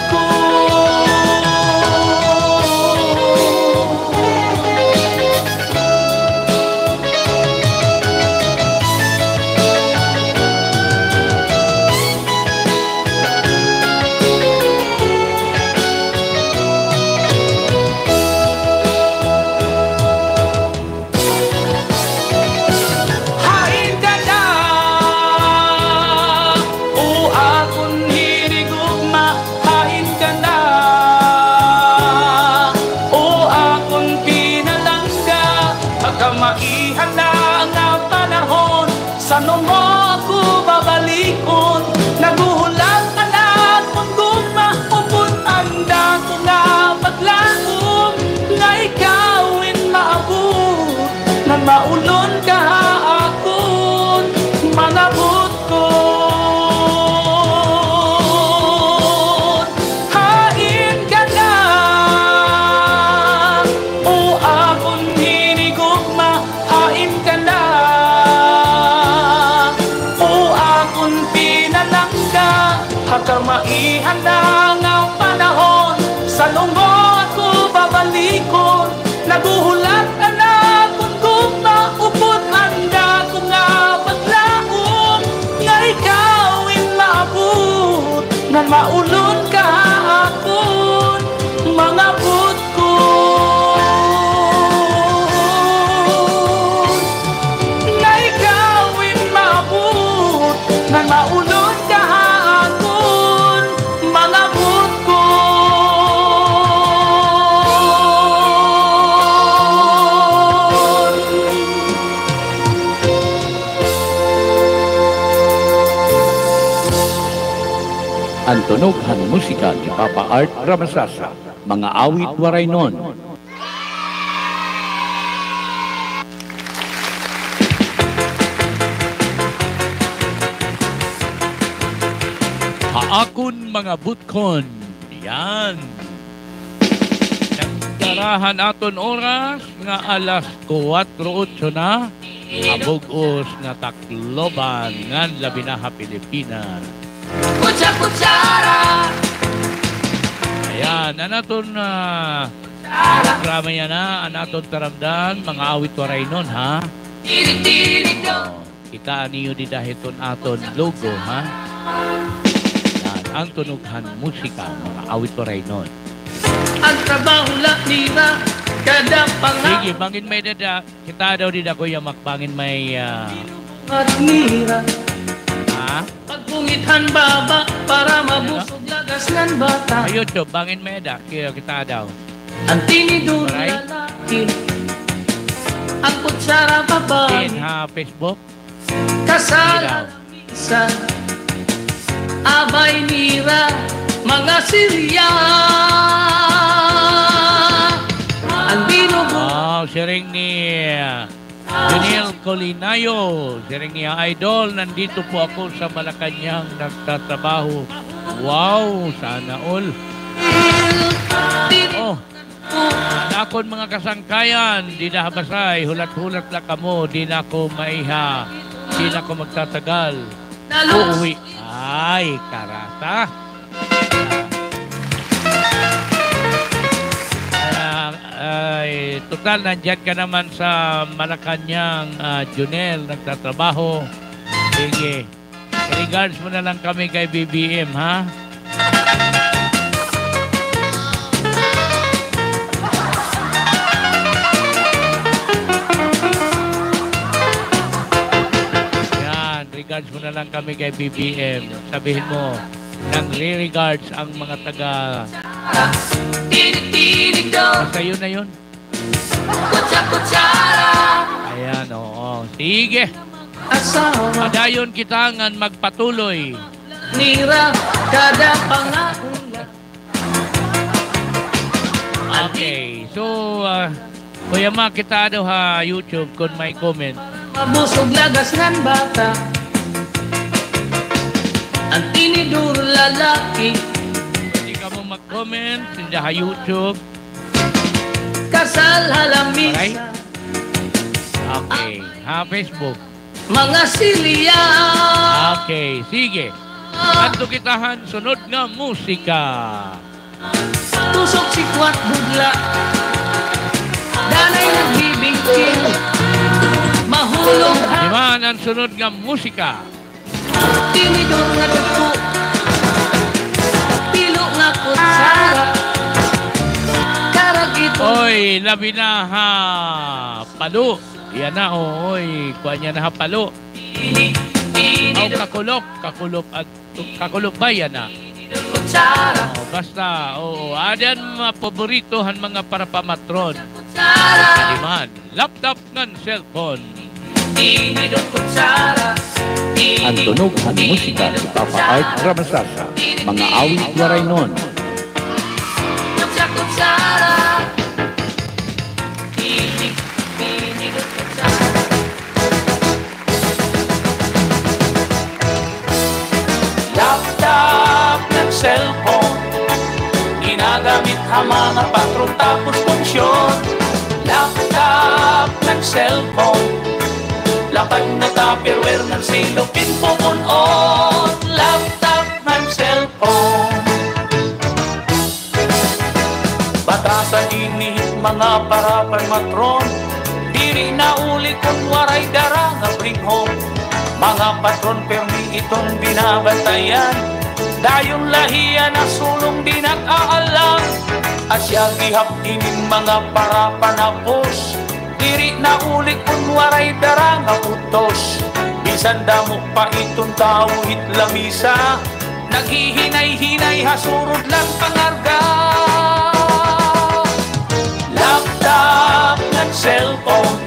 Hain ka na, o akon hinigugma, hain ka na? O akon pinalangga, ha kamaihan na nga panahon, san-o mo ako babalikon? Naghuhulat an akon gugma, upod an dako nga paglaom, nga ikaw in maabot, ngan maulon ka ha akon mga butkon. Hain ka na, o akon hinigugma, hain ka na? O akon pinalangga, ha kamaihan na nga panahon, san-o mo ako babalikon? Naghuhulat an akon gugma, upod an dako nga paglaom, nga ikaw in maabot, ngan maulon ka ha akon mga butkon. Nga ikaw in maabot, ngan maulon ka ha akon mga butkon. An tunog han musika ni Papa Art Ramasasa, mga awit Waraynon. Ha akon mga butkon, yan. Nagdara han aton oras nga alas kuwatro otso na, ha bug-os nga Tacloban, ngan labi na ha Pilipinas. Ayan, an aton, ah, programa yana, an aton taramdan, mga awit Waraynon, ha? Oo. Kitaa niyo dida hiton aton logo, ha? Yan, an tunog han musika, mga awit Waraynon. An trabaho la nira, Sige, bangin may dada, kita daw dida, Kuya Mac, bangin may, ah, ha? Ha YouTube, bangin may da, ki-, kita daw. Alright. Diin ha Facebook? Sige daw. Wow, siring ni, ah, Juniel Colinayo, siring niya, "Idol, nandito po ako sa Malacañang nagtatrabaho." Wow, sana all. Oh, an akon mga kasangkayan, dida ha Basay, hulat-hulat la kamo, di na ako maiha, di na ako magtatagal. Uuwi. Ay, karasa. Ah, ay, total, nandiyan ka naman sa Malacañang, ah, Junel, nagtatrabaho. Sige. Regards mo na lang kami kay B B M, ha? Yan, regards mo na lang kami kay B B M. Sabihin mo, nangre-regards ang mga taga... Basta yun na yun. Ayan, oo. Sige. Padayon kita ngan magpatuloy. Okay. So, ah, Kuya Mac, kita daw ha YouTube kon may comment. Pwede kamo mag-comment dida ha YouTube. Alright? Okay. Ha Facebook. Okay, sige. Adto kita han sunod nga musika. Diin man an sunod nga musika? Oy, labi na ha palo. Yana, oy, kuan yana ha palo. Aw, kakulop, kakulop at, kakulop ba yana? Oo, basta, oo. Adi an mga paborito han mga parapamatron. Adi man, laptop ngan cellphone. An tunog han musika ni Papa Art Ramasasa, mga awit Waraynon. Laptop ngan cellphone, ginagamit ha mga patron tapos punsyon. Laptop ngan cellphone, lapad na Tupperware ngan silopin pupun-on. Laptop ngan cellphone. Batasan ini mga parapan matron, diri na uli kon waray dara nga bring home. Mga patron, permi iton binabantayan. Dayon la hiya nasulong di nag-aalam. Asya gihap inin mga parapan ha post. Diri na uli kon waray dara nga putos. Bisan damo pa iton tawo hit lamisa, naghihinay-hinay ha surod lang pangarga. Laptop ngan cellphone,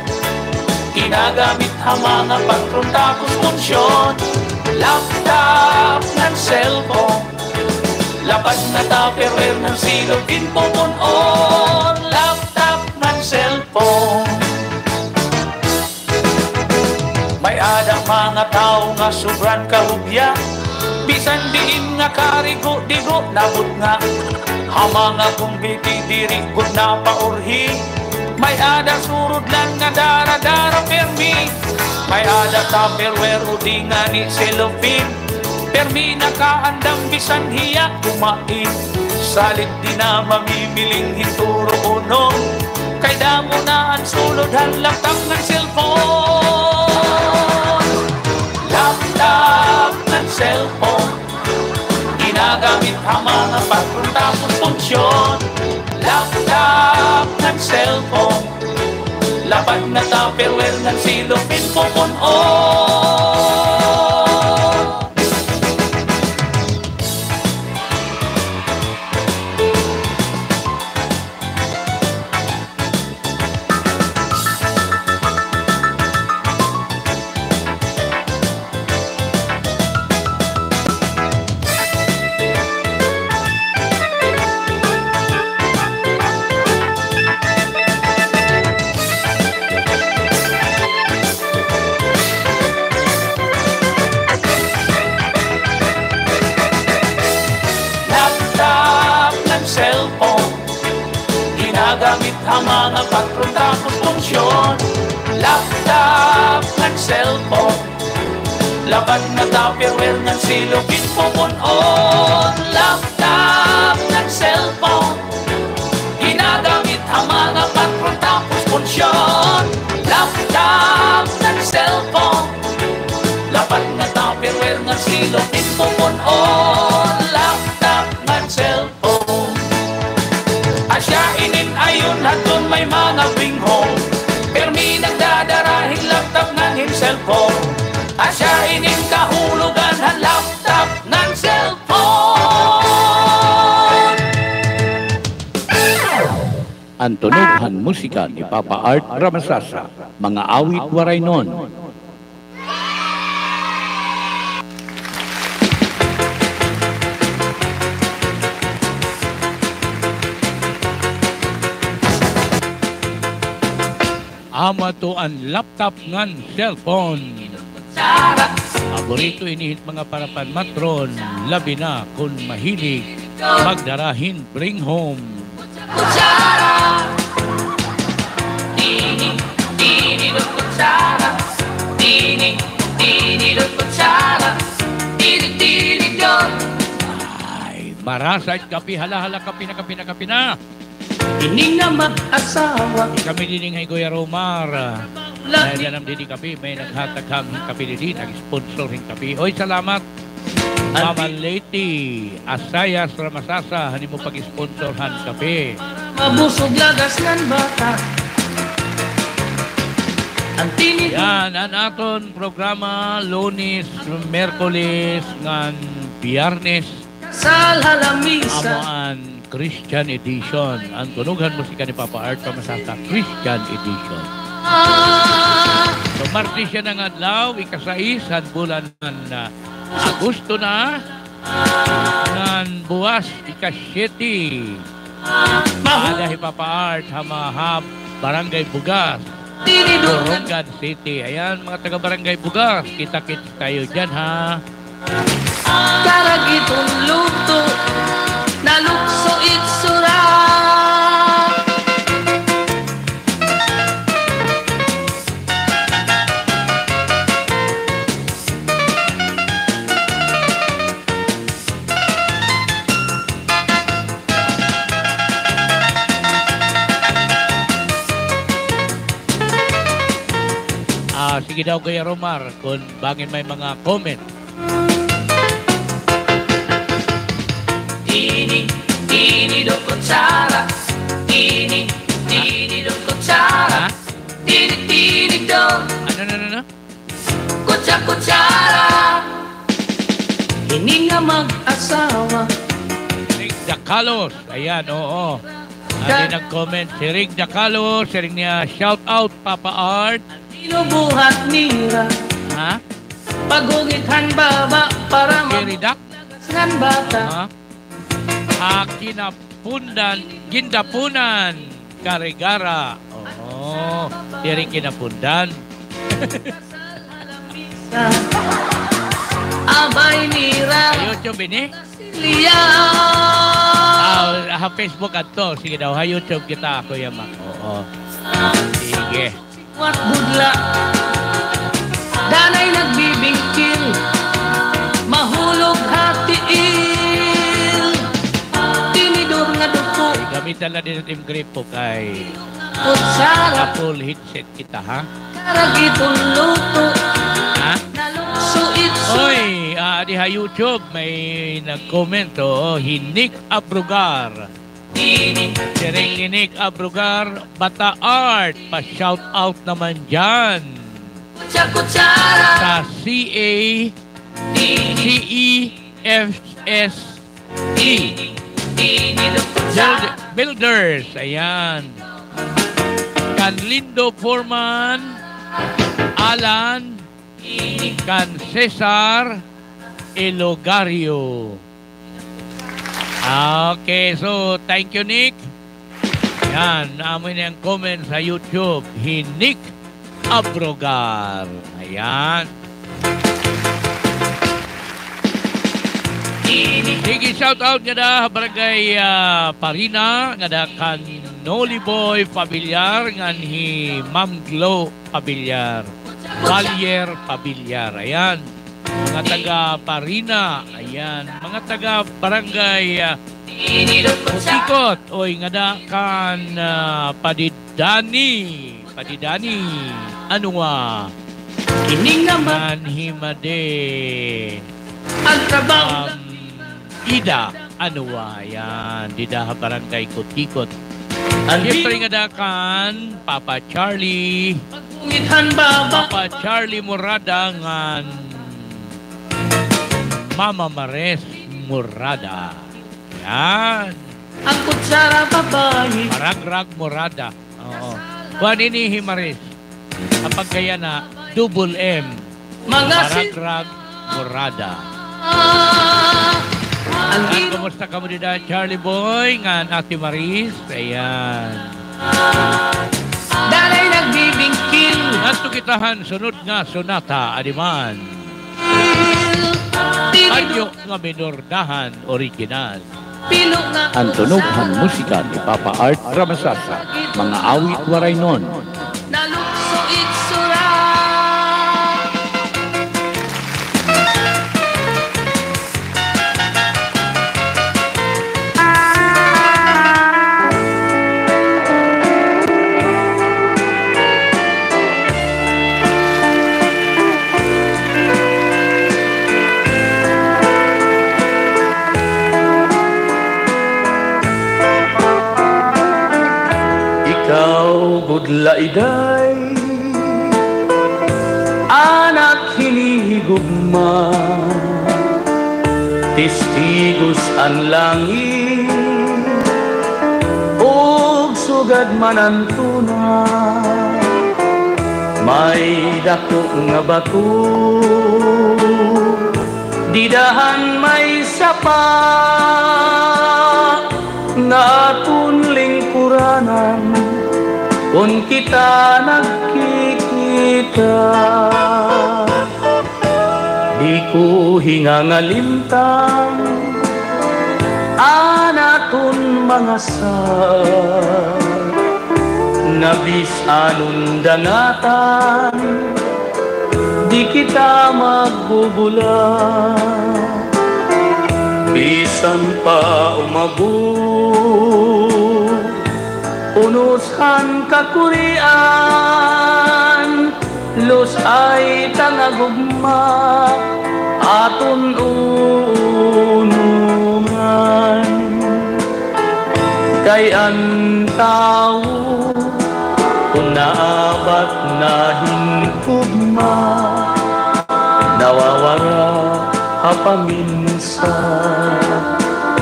ginagamit ha mga patron tapos punsyon. Laptop ngan cellphone, lapad na Tupperware ngan silopin pupun-on. Laptop ngan cellphone. May-ada mga tawo nga sobran kahubya, bisan diin nga karigo-digo nabutnga. Ha mga kumbiti diri gud napaurhi, may-ada surod lang nga dara-dara permi. May-ada Tupperware o di ngani cellophane, permi nakaandam bisan hiya kumain. Salit di na mamimiling hin turo unom, kay damo na an sulod han laptop ngan cellphone. Laptop ngan cellphone, ginagamit ha mga patron tapos punsyon. Laptop ngan cellphone. Lapad nga Tupperware ngan silop in pupun-on. Laptop ngan cellphone, ginagamit ha mga patron tapos punsyon. Laptop ngan cellphone, lapad nga Tupperware ngan silop in pupun-on. Laptop ngan cellphone, ginagamit ha mga patron tapos punsyon. Laptop ngan cellphone, lapad nga Tupperware ngan silop in pupun-on. Laptop ngan cellphone. Asya inin ayon hadton may mga bring home, pirmi nagdadara hin laptop ngan hin cellphone. Asya inin kahulogan han laptop ngan cellphone. An tunog han musika ni Papa Art Ramasasa, mga awit Waraynon. Amo adto an laptop ngan cellphone. Paborito ini hit mga parapan matron, labi na kon mahilig magdara hin bring home. Ay, marasa it kape, hala, hala, kape na, kape na, kape na. Ini nga mag-asawa. Kami didi ngay Kuya Romar. May nanam didi kape, may naghatag han kape didi, nag-sponsor hin kape. Oy, salamat. Mama Lady Asayas Ramasasa, han imo pag-sponsor han kape. Mabusog lagas ngan bata. An tinig. Yan, an aton programa, Lunes, Miyerkules, ngan Biyernes. Kasal ha lamisa. Amo an Christian edition. An tunog han musika ni Papa Art Ramasasa, Christian edition. So, Martes yana nga adlaw, ikasais han bulan han, ah, Agosto na. Ngan buwas, ika-siyete. Ada hi Papa Art ha Mahab, Barangay Bugas, Borongan City. Ayan, mga taga Barangay Bugas, kita-kits tayo dyan, ha? Karag iton luto, nalukso itsura. Ah, sige daw, Kuya Romar, kon bangin may mga comment. Tinig, tinig do kutsara. Tinig, tinig do kutsara. Ha? Tinig, tinig do. Ano, ano, ano, ano? Kutsa, kutsara. Ini nga mag-asawa. Rick Dacalos. Ayan, oo. Adi nag-comment. Si Rick Dacalos, siring niya, shout out, Papa Art. Binubuhat nira. Ha? Paghugit han baba para mabulag han bata. Ha? Ah, Kinapundan, Gindapunan, Carigara. Oo, diri Kinapundan. Abay nira. Ha YouTube ini? Ah, ha Facebook adto. Sige daw, ha YouTube kita, Kuya Mac. Oo. Sige. Wat budla. Danay nagbibingkil. Mahulog ha tiil. Tinidor nga duko. Ay, gamitan na din sa Team Gripo kay kutsara. Full headset kita, ha? Karag iton luto. Ha? Nalukso itso. Oy, ah, di ha YouTube may nag-comment, oh, Hinik Abrugar. Direk ni Nick Abrogar, Bata Art, pa-shout out naman dyan. Sa C A, C E F S E. Build-, Builders, ayan. Kan Lindo Foreman, Alan, kan Cesar Elogario. Okay, so thank you, Nick. Yan, amo ini an comment sa YouTube. Hi Nick Abrogar. Ayan. Sige, shout out ngada Barangay, ah, Parina, ngada kan Noli Boy Pabiliar, ngan hi Ma'am Glo Pabiliar. Valier Pabiliar. Ayan. Mga taga Parina. Ayan. Mga taga Barangay, ah, Kutikot. Oy, ngada kan, ah, Padidani. Padidani. Anwa. Kining naman. Ngan hi Made. Ang trabaho. Um, Ida Anwa, yan. Dida ha Barangay Kutikot. Siyempre ngada kan Papa Charlie. Papa Charlie Morada ngan Mama Mares Morada. Yan. Ang kutsara babae. Maragrag Morada. Oo. Kuan ini hi Maris. Kapag kaya na, double M. Mga si- Maragrag Morada. Ah, ang Yan, kumusta kamo dida, Charlie Boy, ngan Ate Maris? Ayan. Danay nagbibingkil. Ngadto kita han sunod nga sonata, adi man. Tinido- Anyo nga minor dahan original. An tunog han musika ni Papa Art Ramasasa, mga awit Waraynon. Ikaw gud la iday, anak hinihigugma, testigos an langit, ug sugad man an tuna. May dako nga bato, dida han may sapa, nga aton lingkuranan kon kita nagkikita. Di ko hingangalimtan an aton mga sala, nga bisan dangatan, di kita magbubula. Bisan pa umabot unos han kakurian, lus-ay ta nga gugma aton unungan. Kay an tawo, kon naabat na hin gugma, nawawara ha pamin- sa,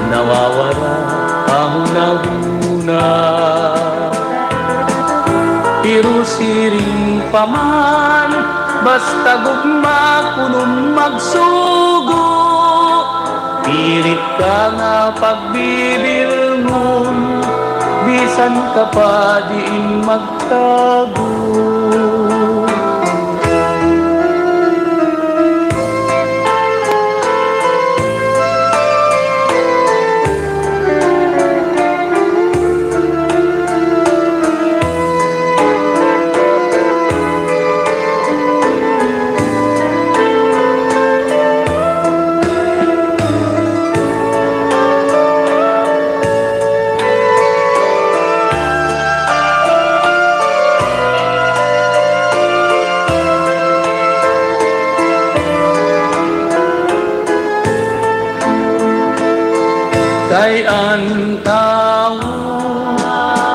nawawara ha hunahuna. Pero siring pa man, basta gugma kuno magsugo, pilit ka nga pagbibilngon, bisan ka pa diin mag- tago. Ay an tawo,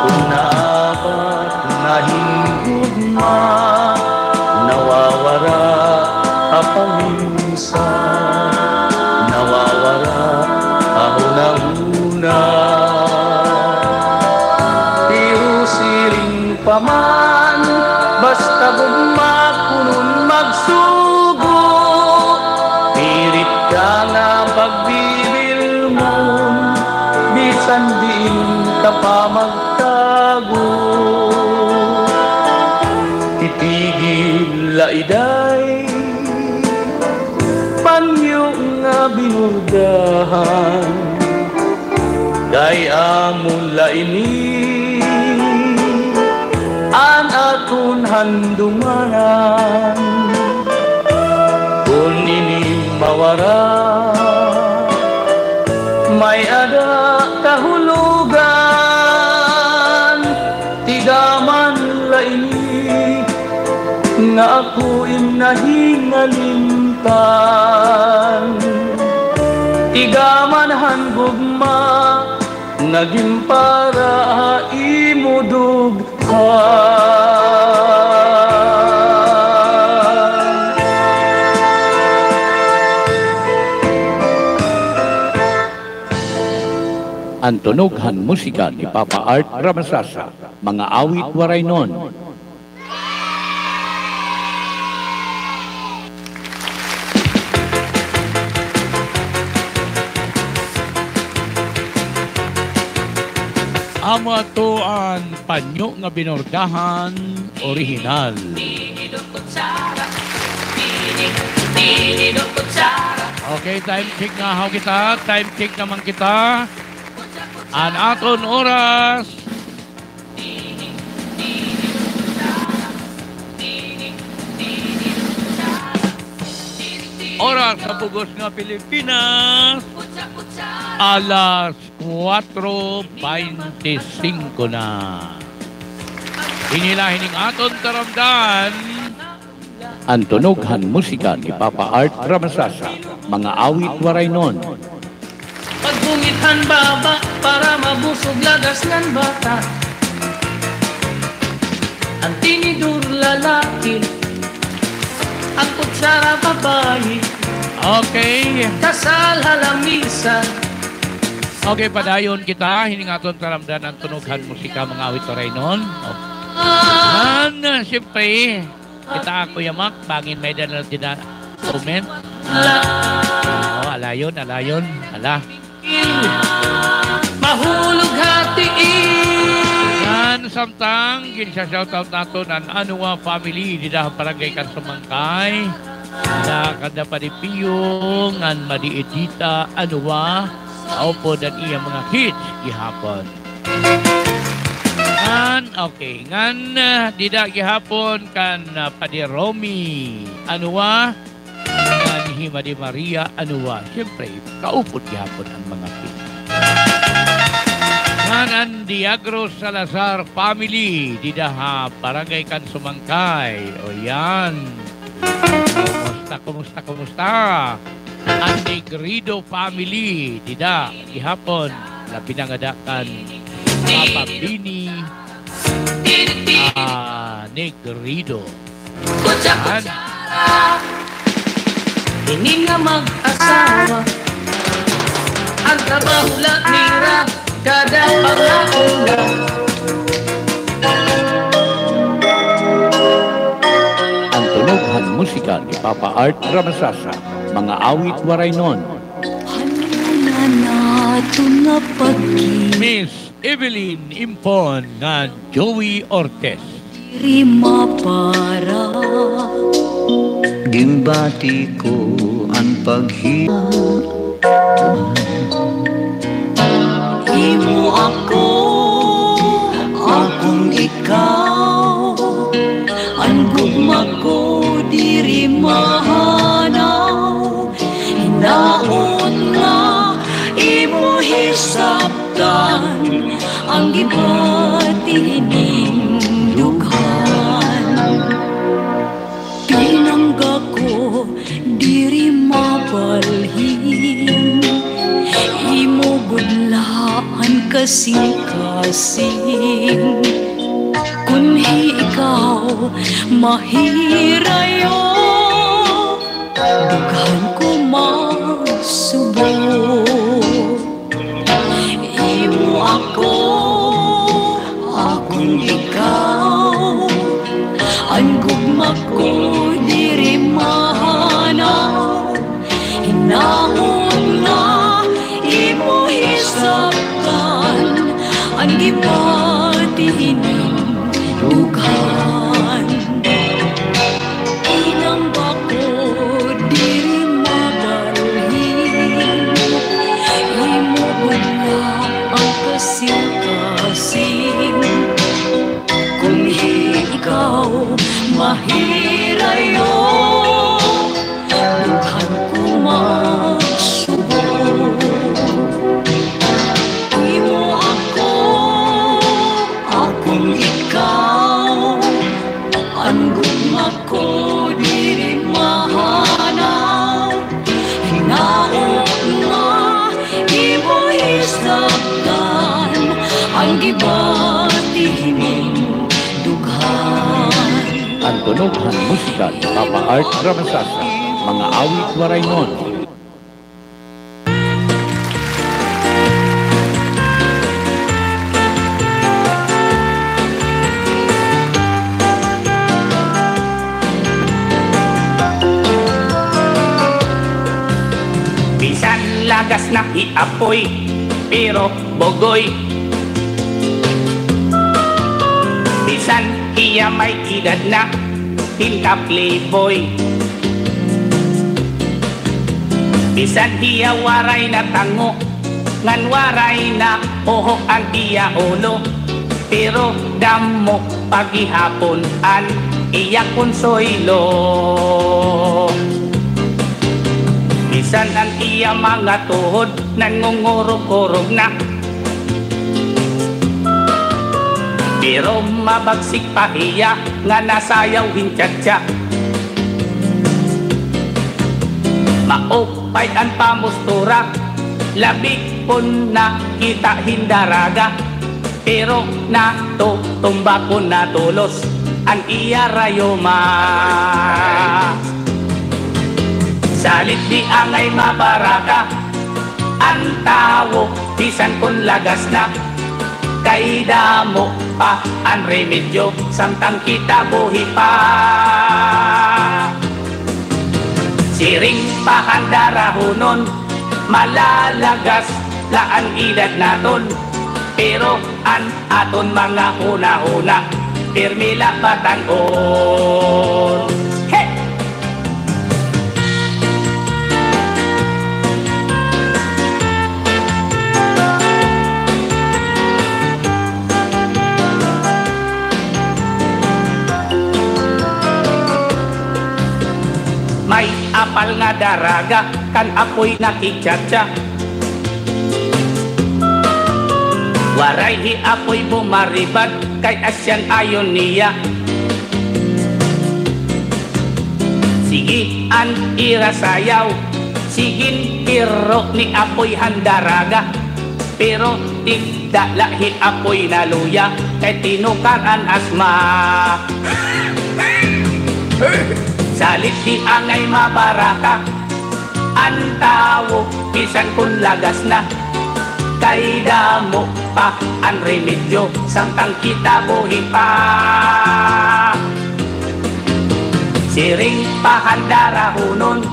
kun naabat na hin gugma, nawawara ha paminsan, nawawara ha hunahuna. Pero siring pa man, basta gugma kunon magsugo, pilit ka nga pagbibilmon, bisan diin ka pa magtago. Titigil la iday panyo nga binordahan. Kay amo la ini an aton handumanan. Kun ini mawara, may-ada kahulogan. Tigaman la ini nga ako im nahingalimtan. Tigaman han gugma nga ginpara ha imo dughan. An tunog han musika ni Papa Art Ramasasa, mga awit Waraynon. Amo ato an panyo nga binordahan orihinal. Okay, time check nga haw kita. Time check naman kita. An aton oras. Oras sa bug-os nga Pilipinas, alas kuwatro bente singko na. Ini la hining aton taramdan. An tunog han musika ni Papa Art Ramasasa, mga awit Waraynon. Pagbungit han baba para mabusog lagas ngan bata. An tinidor lalaki, an kutsara babayi. Okay. Kasal ha lamisa. Okay, padayon kita. Hining aton taramdan an tunog han musika, mga awit Waraynon. An, siyempre, kita, Kuya Mac, bangin may-ada na dida comment. O, alayon, alayon, ala. Mahulog ha tiil. Ngan samtang, ginsa-shoutout naton an Anua family dida ha Barangay Kansumangkay. Dida kanda Padi Pio ngan Madi Edita Anua. Upod an iya mga kids gihapon. Ngan, okay. Ngan, ah, dida gihapon kan, ah, Padi Romy Anua, ngan hi Madi Maria Anua. Siyempre, kaupod gihapon an mga kids. Ngan an Diagro Salazar family, dida ha Barangay Kansumangkay. O, yan. Kumusta, kumusta, kumusta? An Negrido family, dida gihapon, labi na ngada kan Papa Bini, ah, Negrido. An ini nga mag-asawa, an trabaho la nira kada pangaon la. An tunog han musika ni Papa Art Ramasasa, mga awit Waraynon. Miss Evelyn Impon ngan Joey Ortiz. Diri mapara. Ginbati ko an paghi-, imo ako, akon ikaw, an gugma ko diri mahanaw. Hinaot nga imo hisaptan an gibati hining dughan. Pinangga ko diri mabalhin, imo gud la kasingkasing. Kon hi ikaw mahirayo, dughan ko magsubo. Imo ako, akon ikaw, an gugma ko diri mahanaw. Hinaot nga imo hisabtan an gibati hining dughan. Hinambak ko diri mabalhin, imo gud la an kasingkasing. Kon hi ikaw mahirayo, dughan ko magsubo. Imo ako, akon ikaw, an gugma ko diri mahanaw. Hinaot nga imo hisabtan an gibati hining dughan. An tunog han musika ni Papa Art Ramasasa, mga awit Waraynon. Bisan lagas na hi Apoy, pero bugoy. Bisan hiya may edad na, hin ka playboy. Bisan hiya waray na tango, ngan waray na uho an iya ulo, pero damo pa gihapon an iya konsuwelo. Bisan an iya mga tuhod nangungurog-urog na, pero mabagsik pa hiya nga nasayaw hin cha-cha. Maupay an pamustura, labi kon nakita hin daraga, pero natutumba kon natulos an iya rayuma. Salit di angay mabaraka an tawo, bisan kon lagas na, kay damo pa an remedyo samtang kita buhi pa. Siring pa han darahunon, malalagas la an edad naton, pero an aton mga hunahuna, pirmi la batan-on. Hey! May apal nga daraga kan Apoy nakigchatcha. Waray hi Apoy bumaribad kay asya an ayon niya. Sige an ira sayaw, sige an piro ni Apoy han daraga. Pero tikda la hi Apoy naluya kay tinukar an asma. Salit di angay mabaraka an tawo, bisan kon lagas na, kay damo pa an remedyo samtang kita buhi pa. Siring pa han darahunon,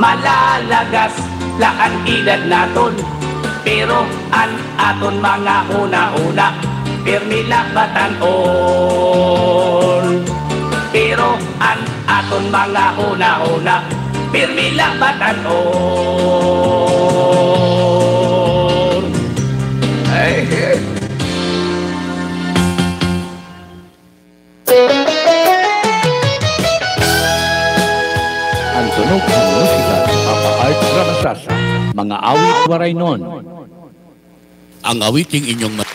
malalagas la an edad naton, pero an aton mga hunahuna, pirmi la batan-on. Pero an aton mga hunahuna, pirmi la batan-on. Ay, ay. An tunog han musika ni Papa Art Ramasasa, mga awit Waraynon. Ang awiting inyong ma-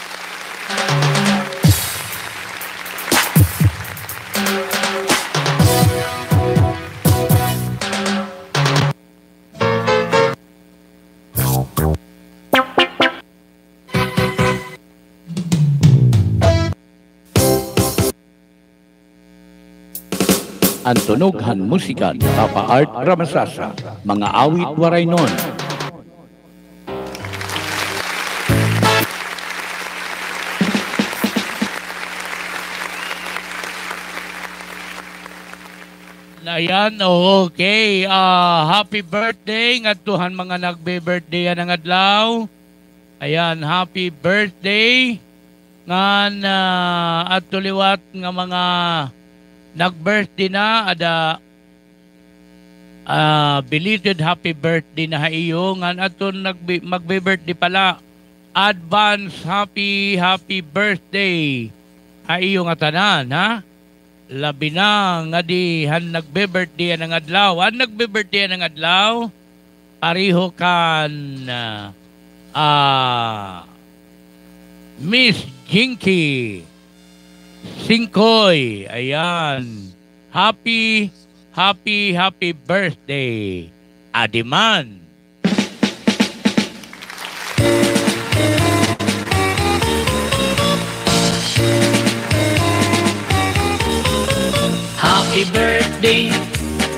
An tunog han musika ni Papa Art Ramasasa, mga awit Waraynon. Ayan, okay. Ah, happy birthday ngadto han mga nagbe-birthday yana nga adlaw. Ayan, happy birthday. Ngan, ah, adto liwat nga mga nag-birthday na, ada, ah, belated happy birthday na ha iyo. Ngan adto nagbi-, magbi-birthday pala, advance happy, happy birthday ha iyo ngatanan, ha? Labi na ngadi han nagbi-birthday yana nga adlaw. An nagbi-birthday yana nga adlaw, pareho kan, ah, Miss Jinky Singkoy. Ayan. Happy, happy, happy birthday. Adiman. Happy birthday,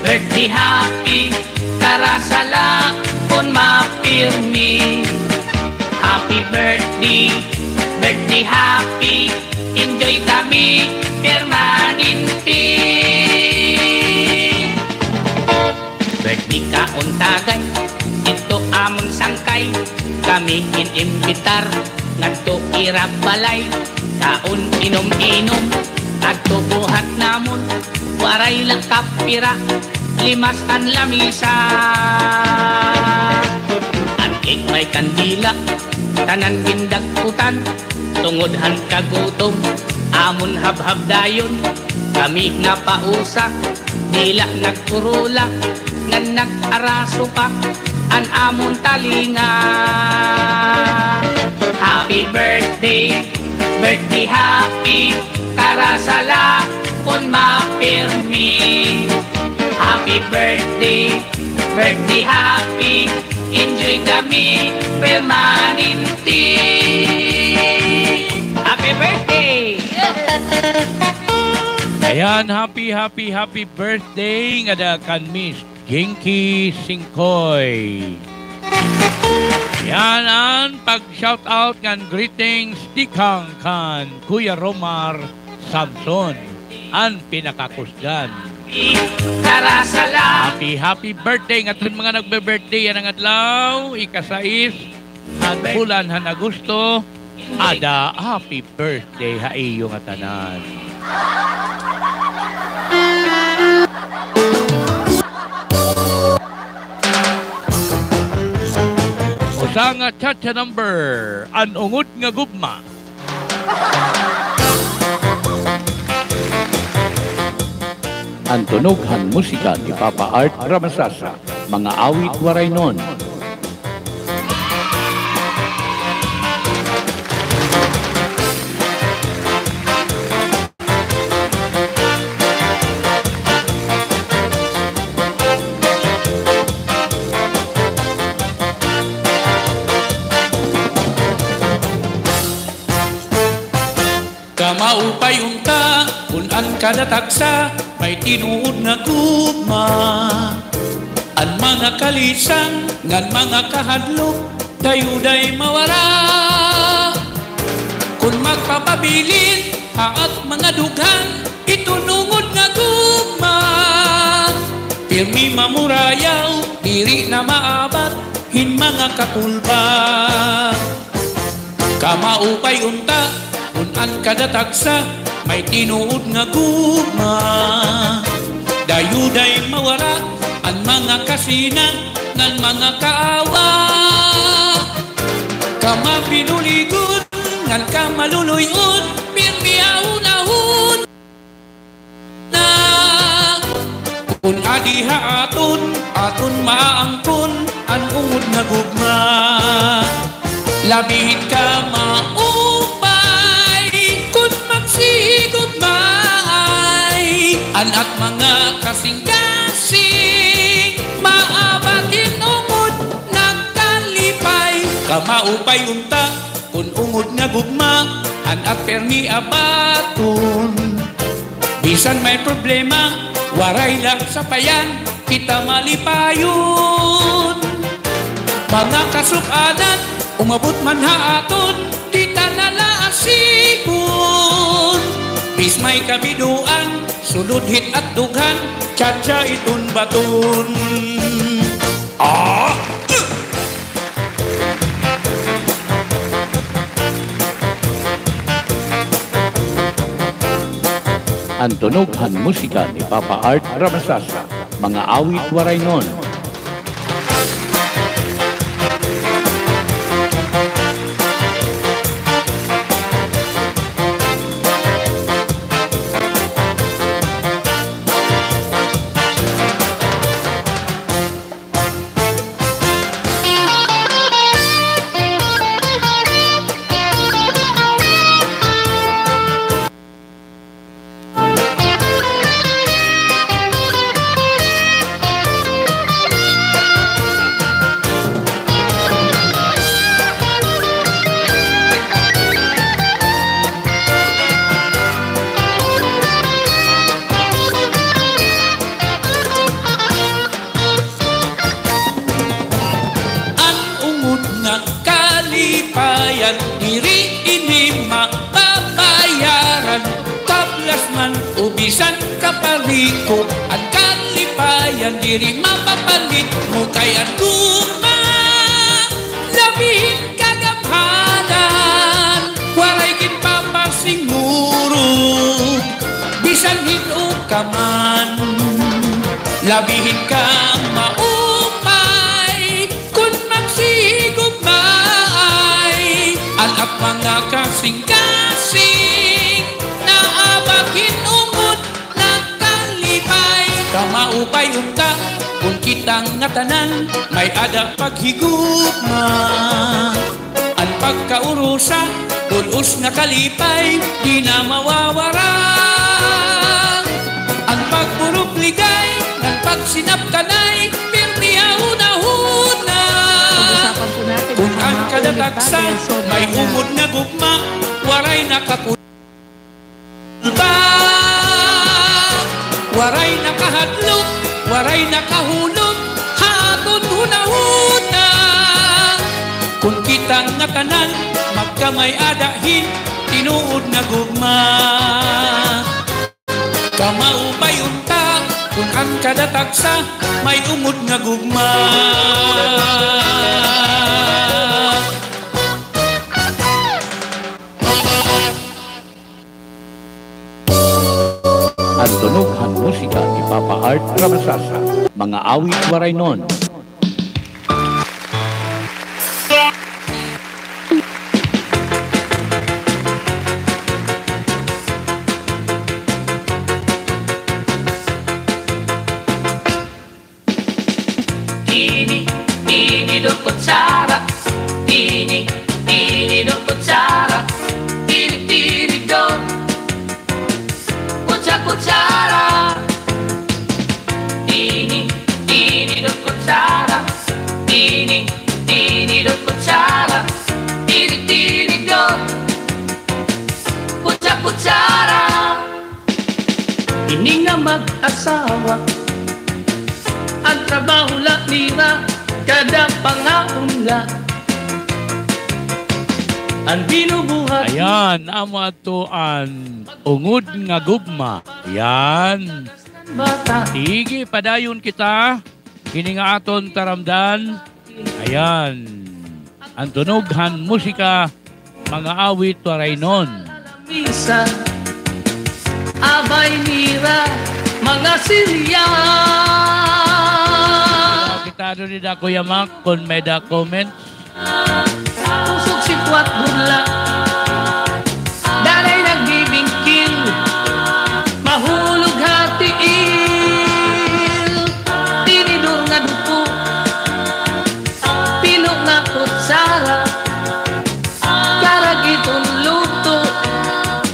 birthday happy, karasala kon mapirmi. Happy birthday, birthday happy, enjoy kami permanente. Birthday ka unta gad, didto amon sangkay, kami in-imbitar ngadto ira balay. Kaon, inom-inom, adto buhat namon, waray la kapira, limas an lamisa. An cake may kandila, tanan gindagkutan, tungod han kagutom, amon habhab dayon, kami napausa. Dila nagkurula, ngan nag-araso pa an amon talinga. Happy birthday, birthday happy, karasala kon mapirmi. Happy birthday, birthday happy, enjoy kami permanente. Happy birthday! Ayan, happy, happy, happy birthday ngada kan Miss Jinky Singkoy. Yan an pag-shout out ngan greetings tikang kan Kuya Romar Samson, an pinakakusgan. Happy, happy birthday ngadton mga nagbe-birthday yana nga adlaw, ikasais han bulan han Agosto. Ada happy birthday ha iyo ngatanan. Usa nga cha-cha number, an ungod nga gugma. An tunog han musika ni Papa Art Ramasasa, mga awit Waraynon. Kamaupay unta kon an kada tagsa may tinuod nga gugma. An mga kalisang ngan mga kahadlok dayo-day mawara. Kon magpapabilin ha at mga dughan iton ungod nga gugma, pirmi mamurayaw, diri na maabat hin mga kakulba. Kamaupay unta kon an kada tagsa may tinuod nga gugma. Dayo-day mawara an mga kasina ngan mga kaawa. Kamapinuligon ngan kamaluluy-on, pirmi ahon-ahon na. Kon adi ha aton, aton maaangkon an ungod nga gugma. Labi hit kamaupay kon magsihigugmaay an at mga kasingkasing, maabat hin ungod nagkalipay. Kamaupay unta kon ungod nga gugma an at pirmi abaton. Bisan may problema, Waray la sapayan, kita malipayon. Mga kasuk-anan, umabot man ha aton, kita na la asipon. Bis may kabidoan, sulod hit at dughan, tsa-tsa iton baton. Ah! An tunog han musika ni Papa Art Ramasasa, mga awit Waraynon. An ungod nga kalipayan, diri ini mababayaran. Kablas man o bisan kapariko, an kalipayan diri mapapalit mo kay an gugma. Labi hin kagamhanan, waray ginpapasiguro, bisan hin-o ka man. Labi hin ka maupay, kon magsihigugmaay, an ak mga kasingkasing, naabak hin ungod nga kalipay. Kamaupay unta, kon kita ngatanan, may-ada paghigugma. An pagkaurusa, bul-os nga kalipay, di na mawawara. An pagburubligay, ngan pagsinapkanay, pirmi ha hunahuna. Kon an kada tagsa, may ungod nga gugma, waray nakaku- Ba, waray nakahadlok, waray nakahulog ha aton hunahuna. Kon kita ngatanan, magkamay-ada hin tinuod nga gugma. Kamaupay unta, kon an kada tagsa, may ungod nga gugma. An tunog han musika ni Papa Art Ramasasa, mga awit Waraynon. Tini, tini, do, kutsara. Tini, tini, do, kutsara. Tini, tini, do. Kutsa, kutsara. Tini, tini, do, kutsara. Tini, tini, do, kutsara. Tini, tini, do. Kutsa, kutsara. Ini nga mag-asawa, an trabaho la nira, kada pangaon la. An binubuhat. Ayan, amo adto an ungod nga gugma. Ayan. Bata. Sige, padayon kita. Kini nga aton taramdan. Ayan. An tunog han musika, mga awit Waraynon. Misa, abay nira, mga silya. Kita diri da, Kuya Mac, kon may da comment. Pusog sikwat burla. Danay nagbibingkil. Mahulog ha tiil. Tinidor nga duko. Pino nga kutsara. Karag iton luto.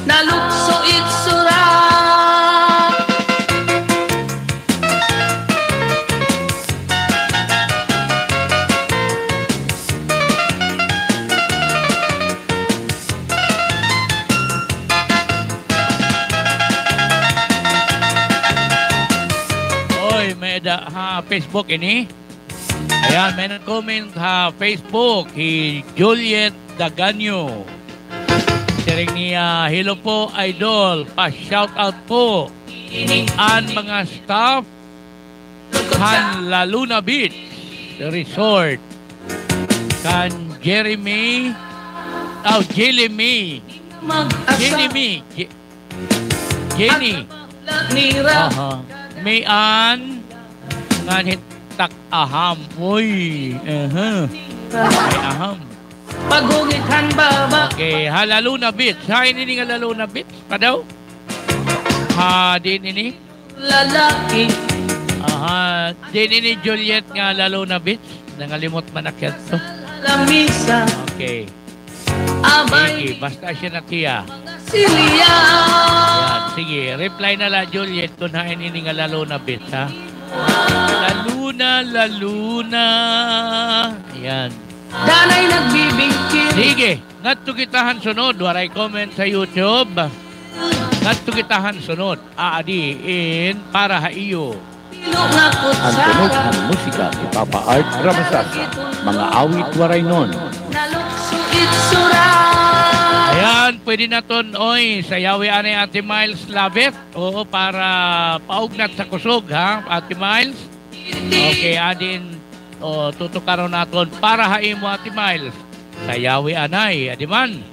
Nalukso itsura. ha Facebook ini. Ayan, may nag-comment ha Facebook, hi Juliet Daganyo. Siring niya, "Hello po, idol. Pa-shoutout po an mga staff kan La Luna Beach Resort. Kan Jeremy, oh, Jelly Me. Jelly Me. Je-, Jenny. Aha. May Ann, ngan hi Tak Aham. Uy, aha. May Aham. Okay, ha La Luna Beach. Ha, ini nga La Luna Beach pa daw? Ha, diin ini? Aha, diin ini Juliet nga La Luna Beach? Nangalimot man ak yadto. Okay. Sige, basta siya na tiya. Ayan, sige, reply na la, Juliet, kun hain ini nga La Luna Beach, ha? La Luna, La Luna. Ayan. Sige, ngadto kita han sunod. Waray comment sa YouTube. Ngadto kita han sunod. Aadi in Para ha Iyo. An tunog han musika ni Papa Art Ramasasa, mga awit Waraynon. Ayan, pwede naton, oy, sayawi anay, Ate Miles Labet. Oo, para paugnat sa kusog, ha, Ate Miles? Okay, adin, o, tutukaron naton Para ha Imo, Ate Miles. Sayawi anay, adi man.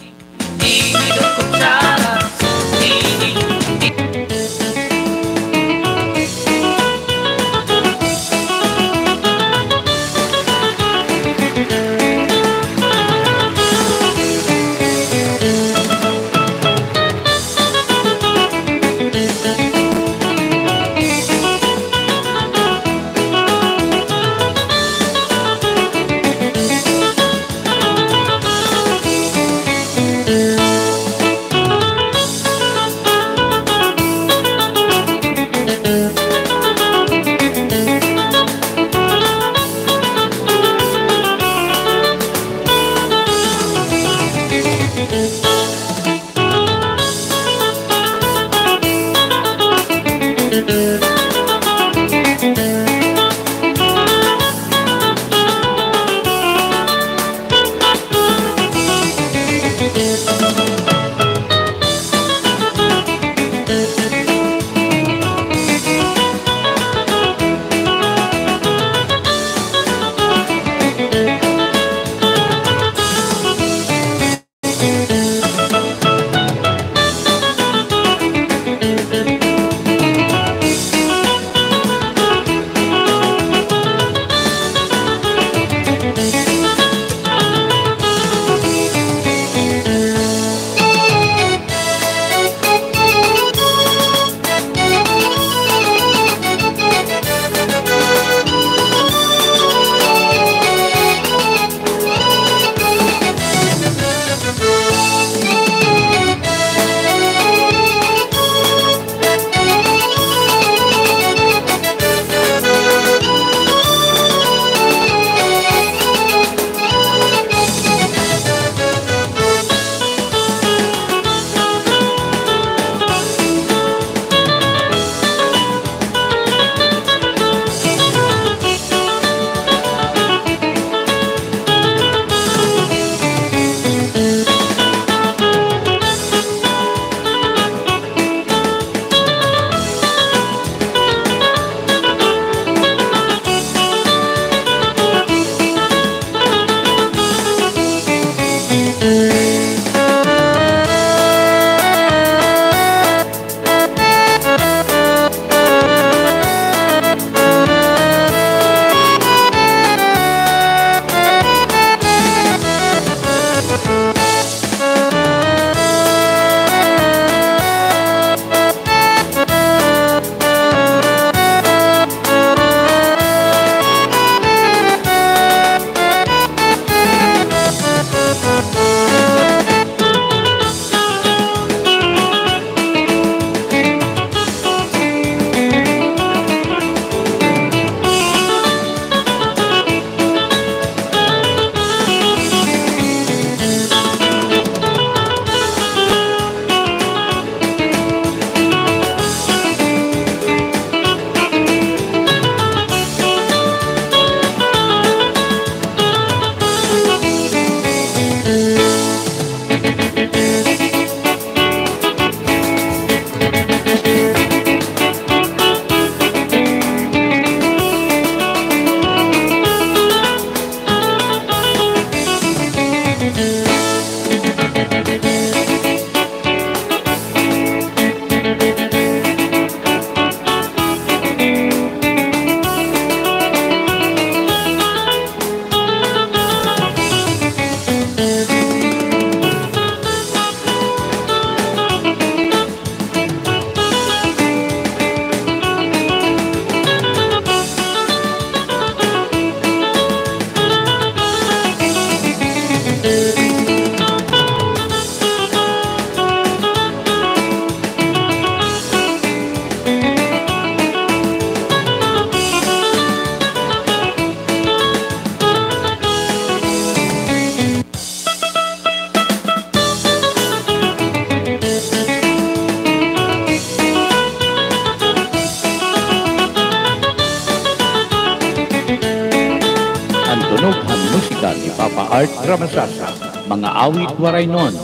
Art Ramasasa, mga awit Waraynon.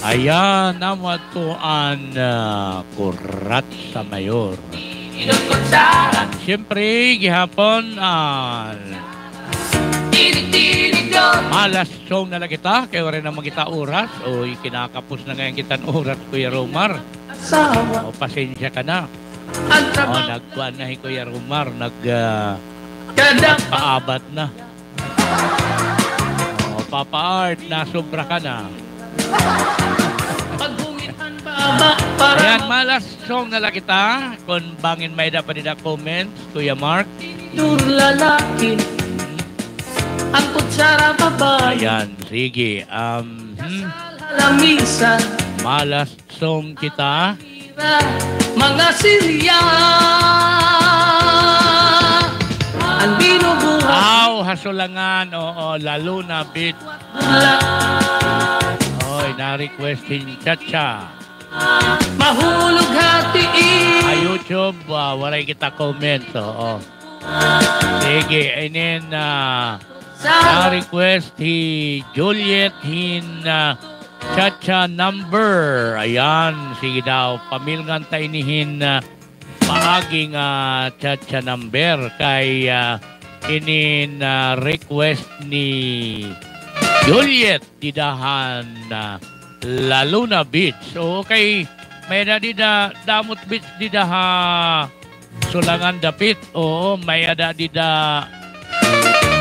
Ayan, amo adto an, ah, Kuratsa Mayor. Siyempre, gihapon, ah, malas song na la kita, kay waray na man kita oras. Uy, kinakapos na ngay-an kita hin oras, Kuya Romar. O, pasensya ka na. O, nagkuan na hi Kuya Romar, nag, ah, nagpaabat na. O, Papa Art, nasobra ka na. Ayan, malas song na la kita. Kon bangin may-ada pa dida comments, Kuya Mark. Ayan, sige. Um, hmm. Malas song kita. Aw, ha Sulangan, oo, La Luna Beach. Oy, na-request hin Chacha. Ha YouTube, ah, waray kita comment, oo. Sige, inin, ah, na-request hi Juliet hin, ah, Chacha number. Ayan, sige daw. Pamilngan ta ini hin, ah, paagi nga Chacha number kay, ah, inin, ah, request ni Juliet dida han, ah, La Luna Beach. Oo, kay may-ada dida, damo it beach dida ha Sulangan dapit. Oo, may-ada dida,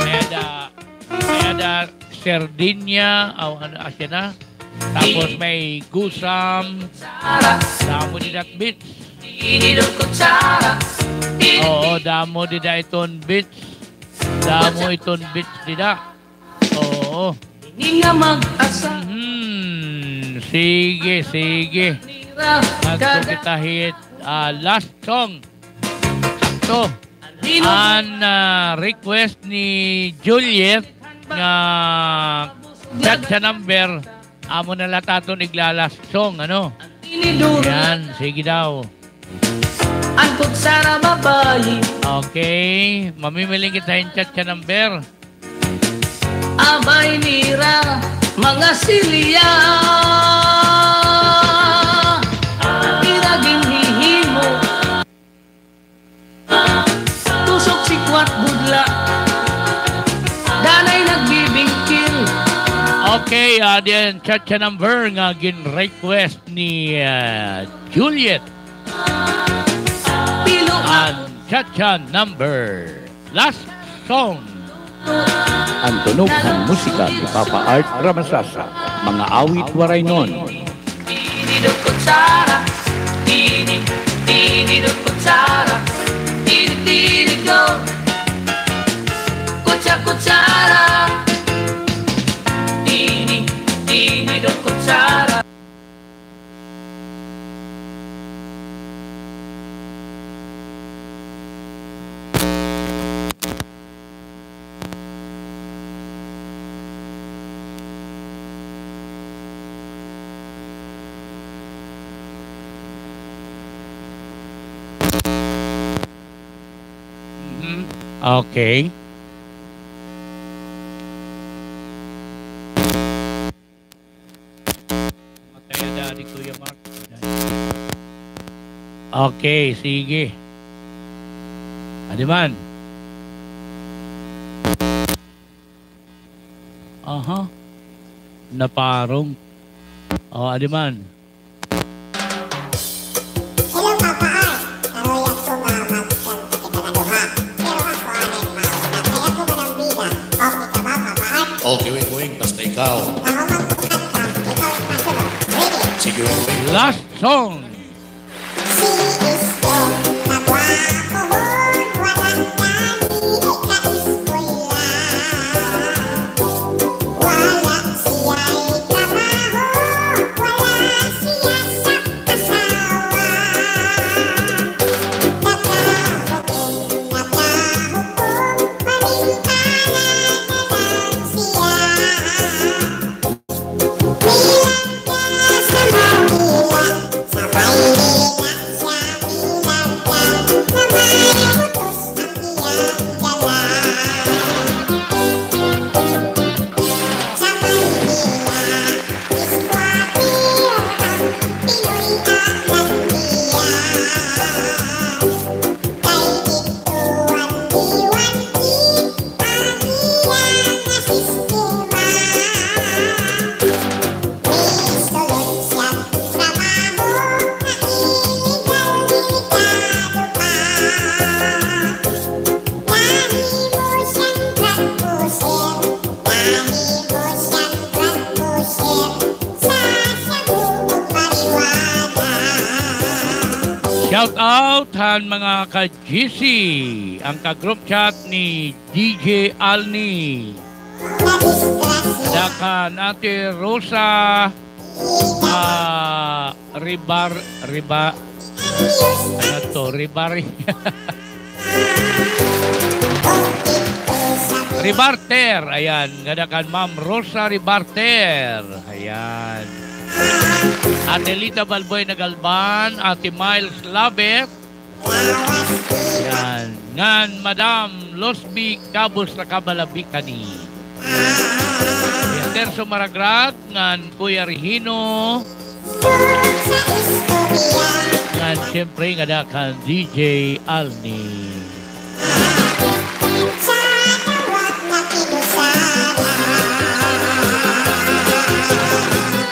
may-ada, may-ada Sardinia, aw, ano, asya na. Tapos may Gusam. Damo dida it beach. Oo, damo dida iton beach. Damo iton beach dida. Oo. Mhm. Sige, sige. Nagkukita hit, ah, last song. Sakto. An, ah, request ni Juliet nga Chacha number, amo na la it aton igla-last song, ano? Yan, sige daw. Okay, mamimiling kita hin Chacha number. Okay, ah, diyan, Chacha number nga gin-request ni, ah, Juliet. An Chacha number. Last song. An tunog han musika ni Papa Art Ramasasa, mga awit Waraynon. Mhm. Okay. Matay ada di Kuya Mark. Okay, sige. Adi man. Aha. Naparong. O, adi man. Hello, Papa Art. Karuyag ko nga mag-send sa kita na duha. Pero ako anay mauna. Kay ako man an bida. Okay ka ba, Papa Art? Okay, Wing Wing. Basta ikaw. Ako magkanta. Ikaw ang masunod. Ready? Sige, Wing Wing. Last song. out han mga ka-G C, an ka-group chat ni D J Alni. Ada kan Ate Rosa, ah, Ribar-, Riba-, ano to? Ribari-, Ribarter. Ayan, ngada kan Ma'am Rosa Ribarter. Ayan. Ate Lita Balboy Nagalban, Ate Miles Labet. Ayan. Ngan Madam Losby Cabos Nakabalabi kani. Ayan, Terso Maragrat, ngan Kuya Regino. Ngan siyempre, ngada kan D J Alni.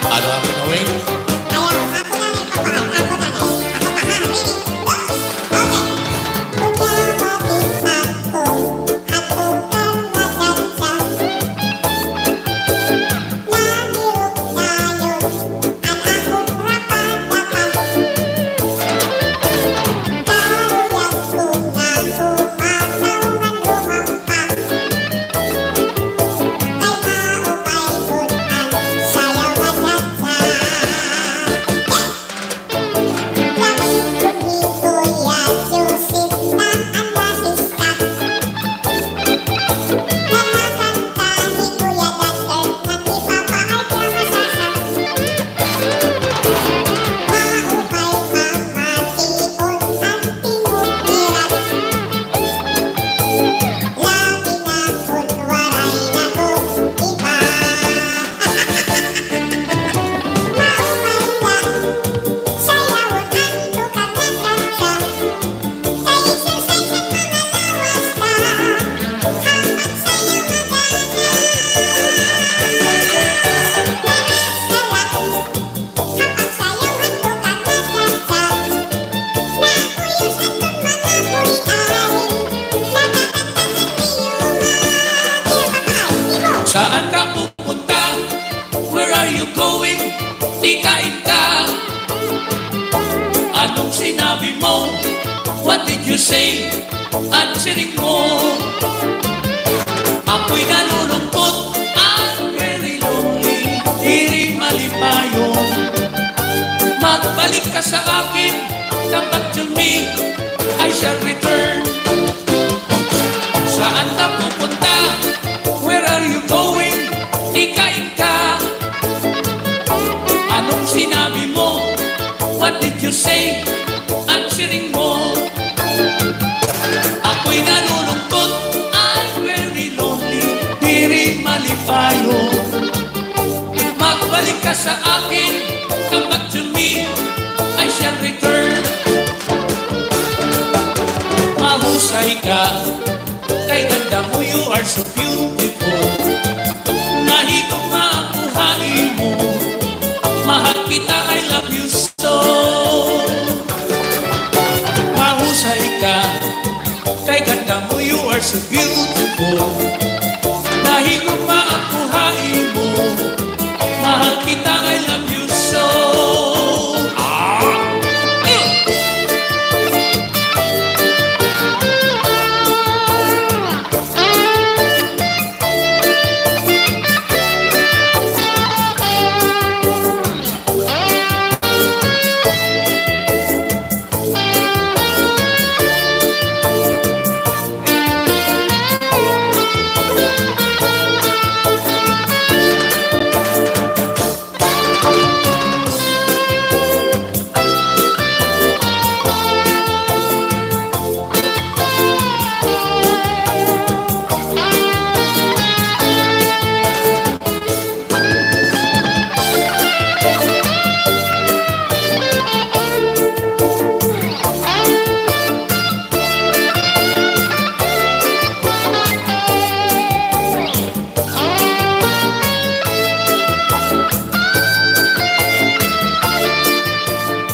Ano ang gagawin? Saan ka pupunta? Where are you going? Di kain ka. Anong sinabi mo? What did you say? Answering mo. Ako'y nalulungkot, I'm very lonely, diri malipayon. Magbalik ka sa akin, come back to me, I shall return. Saan ka pupunta? Where are you going? Di kain ka. Anong sinabi mo? What did you say? Answering mo. Ako'y nalulungkot, I'm very lonely, diri malipayon. Magbalik ka sa akin, come back to me, I shall return. Mahusay ka, kay ganda mo, you are so beautiful. Nahigugma ako ha imo, mahal kita, I love you so. Mahusay ka, kay ganda mo, you are so beautiful. Nahigugma ako ha imo, mahal kita, I love you so. Ah!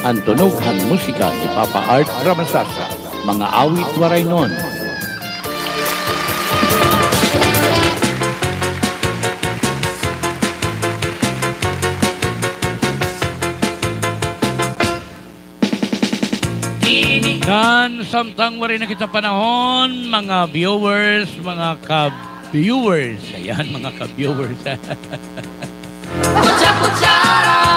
An tunog han musika ni Papa Art Ramasasa, mga awit Waraynon. Ini Ngan samtang waray na kita panahon, mga viewers, mga ka-viewers. Ayan, mga ka-viewers.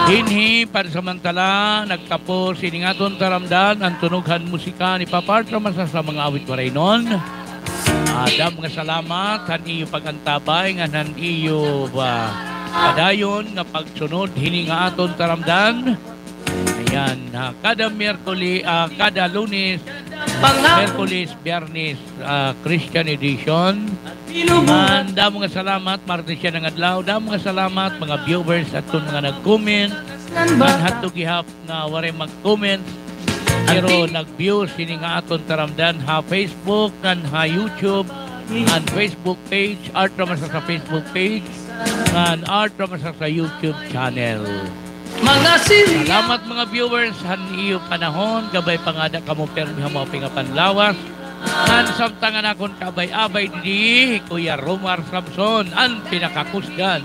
Dinhi, pansamantala, nagtapos ini nga aton taramdan, an tunog han musika ni Papa Art Ramasasa, mga awit Waraynon. Ah, damo nga salamat han iyo pag-antabay ngan han iyo, ah, padayon nga pagsunod hini nga aton taramdan. Ayan, ha, kada Miyerkuli-, ah, kada Lunes, Miyerkules, Biyernes, ah, Christian edition. Ngan damo nga salamat, Martes yana nga adlaw. Damo nga salamat, mga viewers, aton mga nag-comment. Ngan hadto gihap nga waray mag-comment, pero nag-views hini nga aton taramdan ha Facebook ngan ha YouTube, an Facebook page, Art Ramasasa Facebook page, ngan Art Ramasasa YouTube channel. Salamat, mga viewers, han iyo panahon. Kabay pa ngada kamo pirmi ha maupay nga panlawas. Ngan samtang an akon kaabay-abay didi, hi Kuya Romar Samson, an pinakakusgan.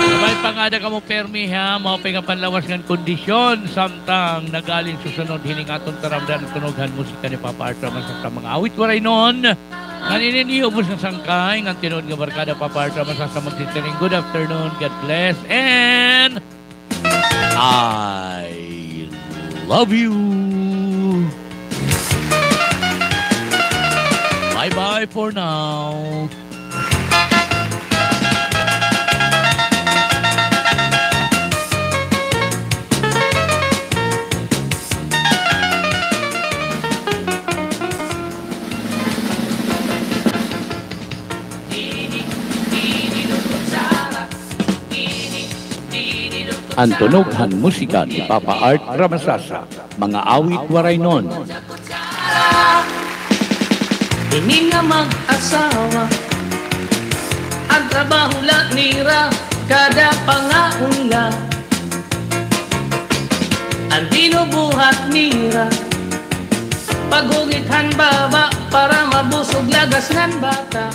Kabay pa ngada kamo pirmi ha maupay nga panlawas ngan kondisyon, samtang nag-aalin susunod hini nga aton taramdan, tunog han musika ni Papa Art Ramasasa, mga awit Waraynon. Ngan ini an iyo ubos nga sangkay ngan tinuod nga barkada, Papa Art Ramasasa, magsisiring, good afternoon, God bless, and I love you. Bye-bye for now. An tunog han musika ni Papa Art Ramasasa, mga awit Waraynon. Ini nga mag-asawa, an trabaho la nira, kada pangaon la, an binubuhat nira, paghugit han baba para mabusog lagas ngan bata.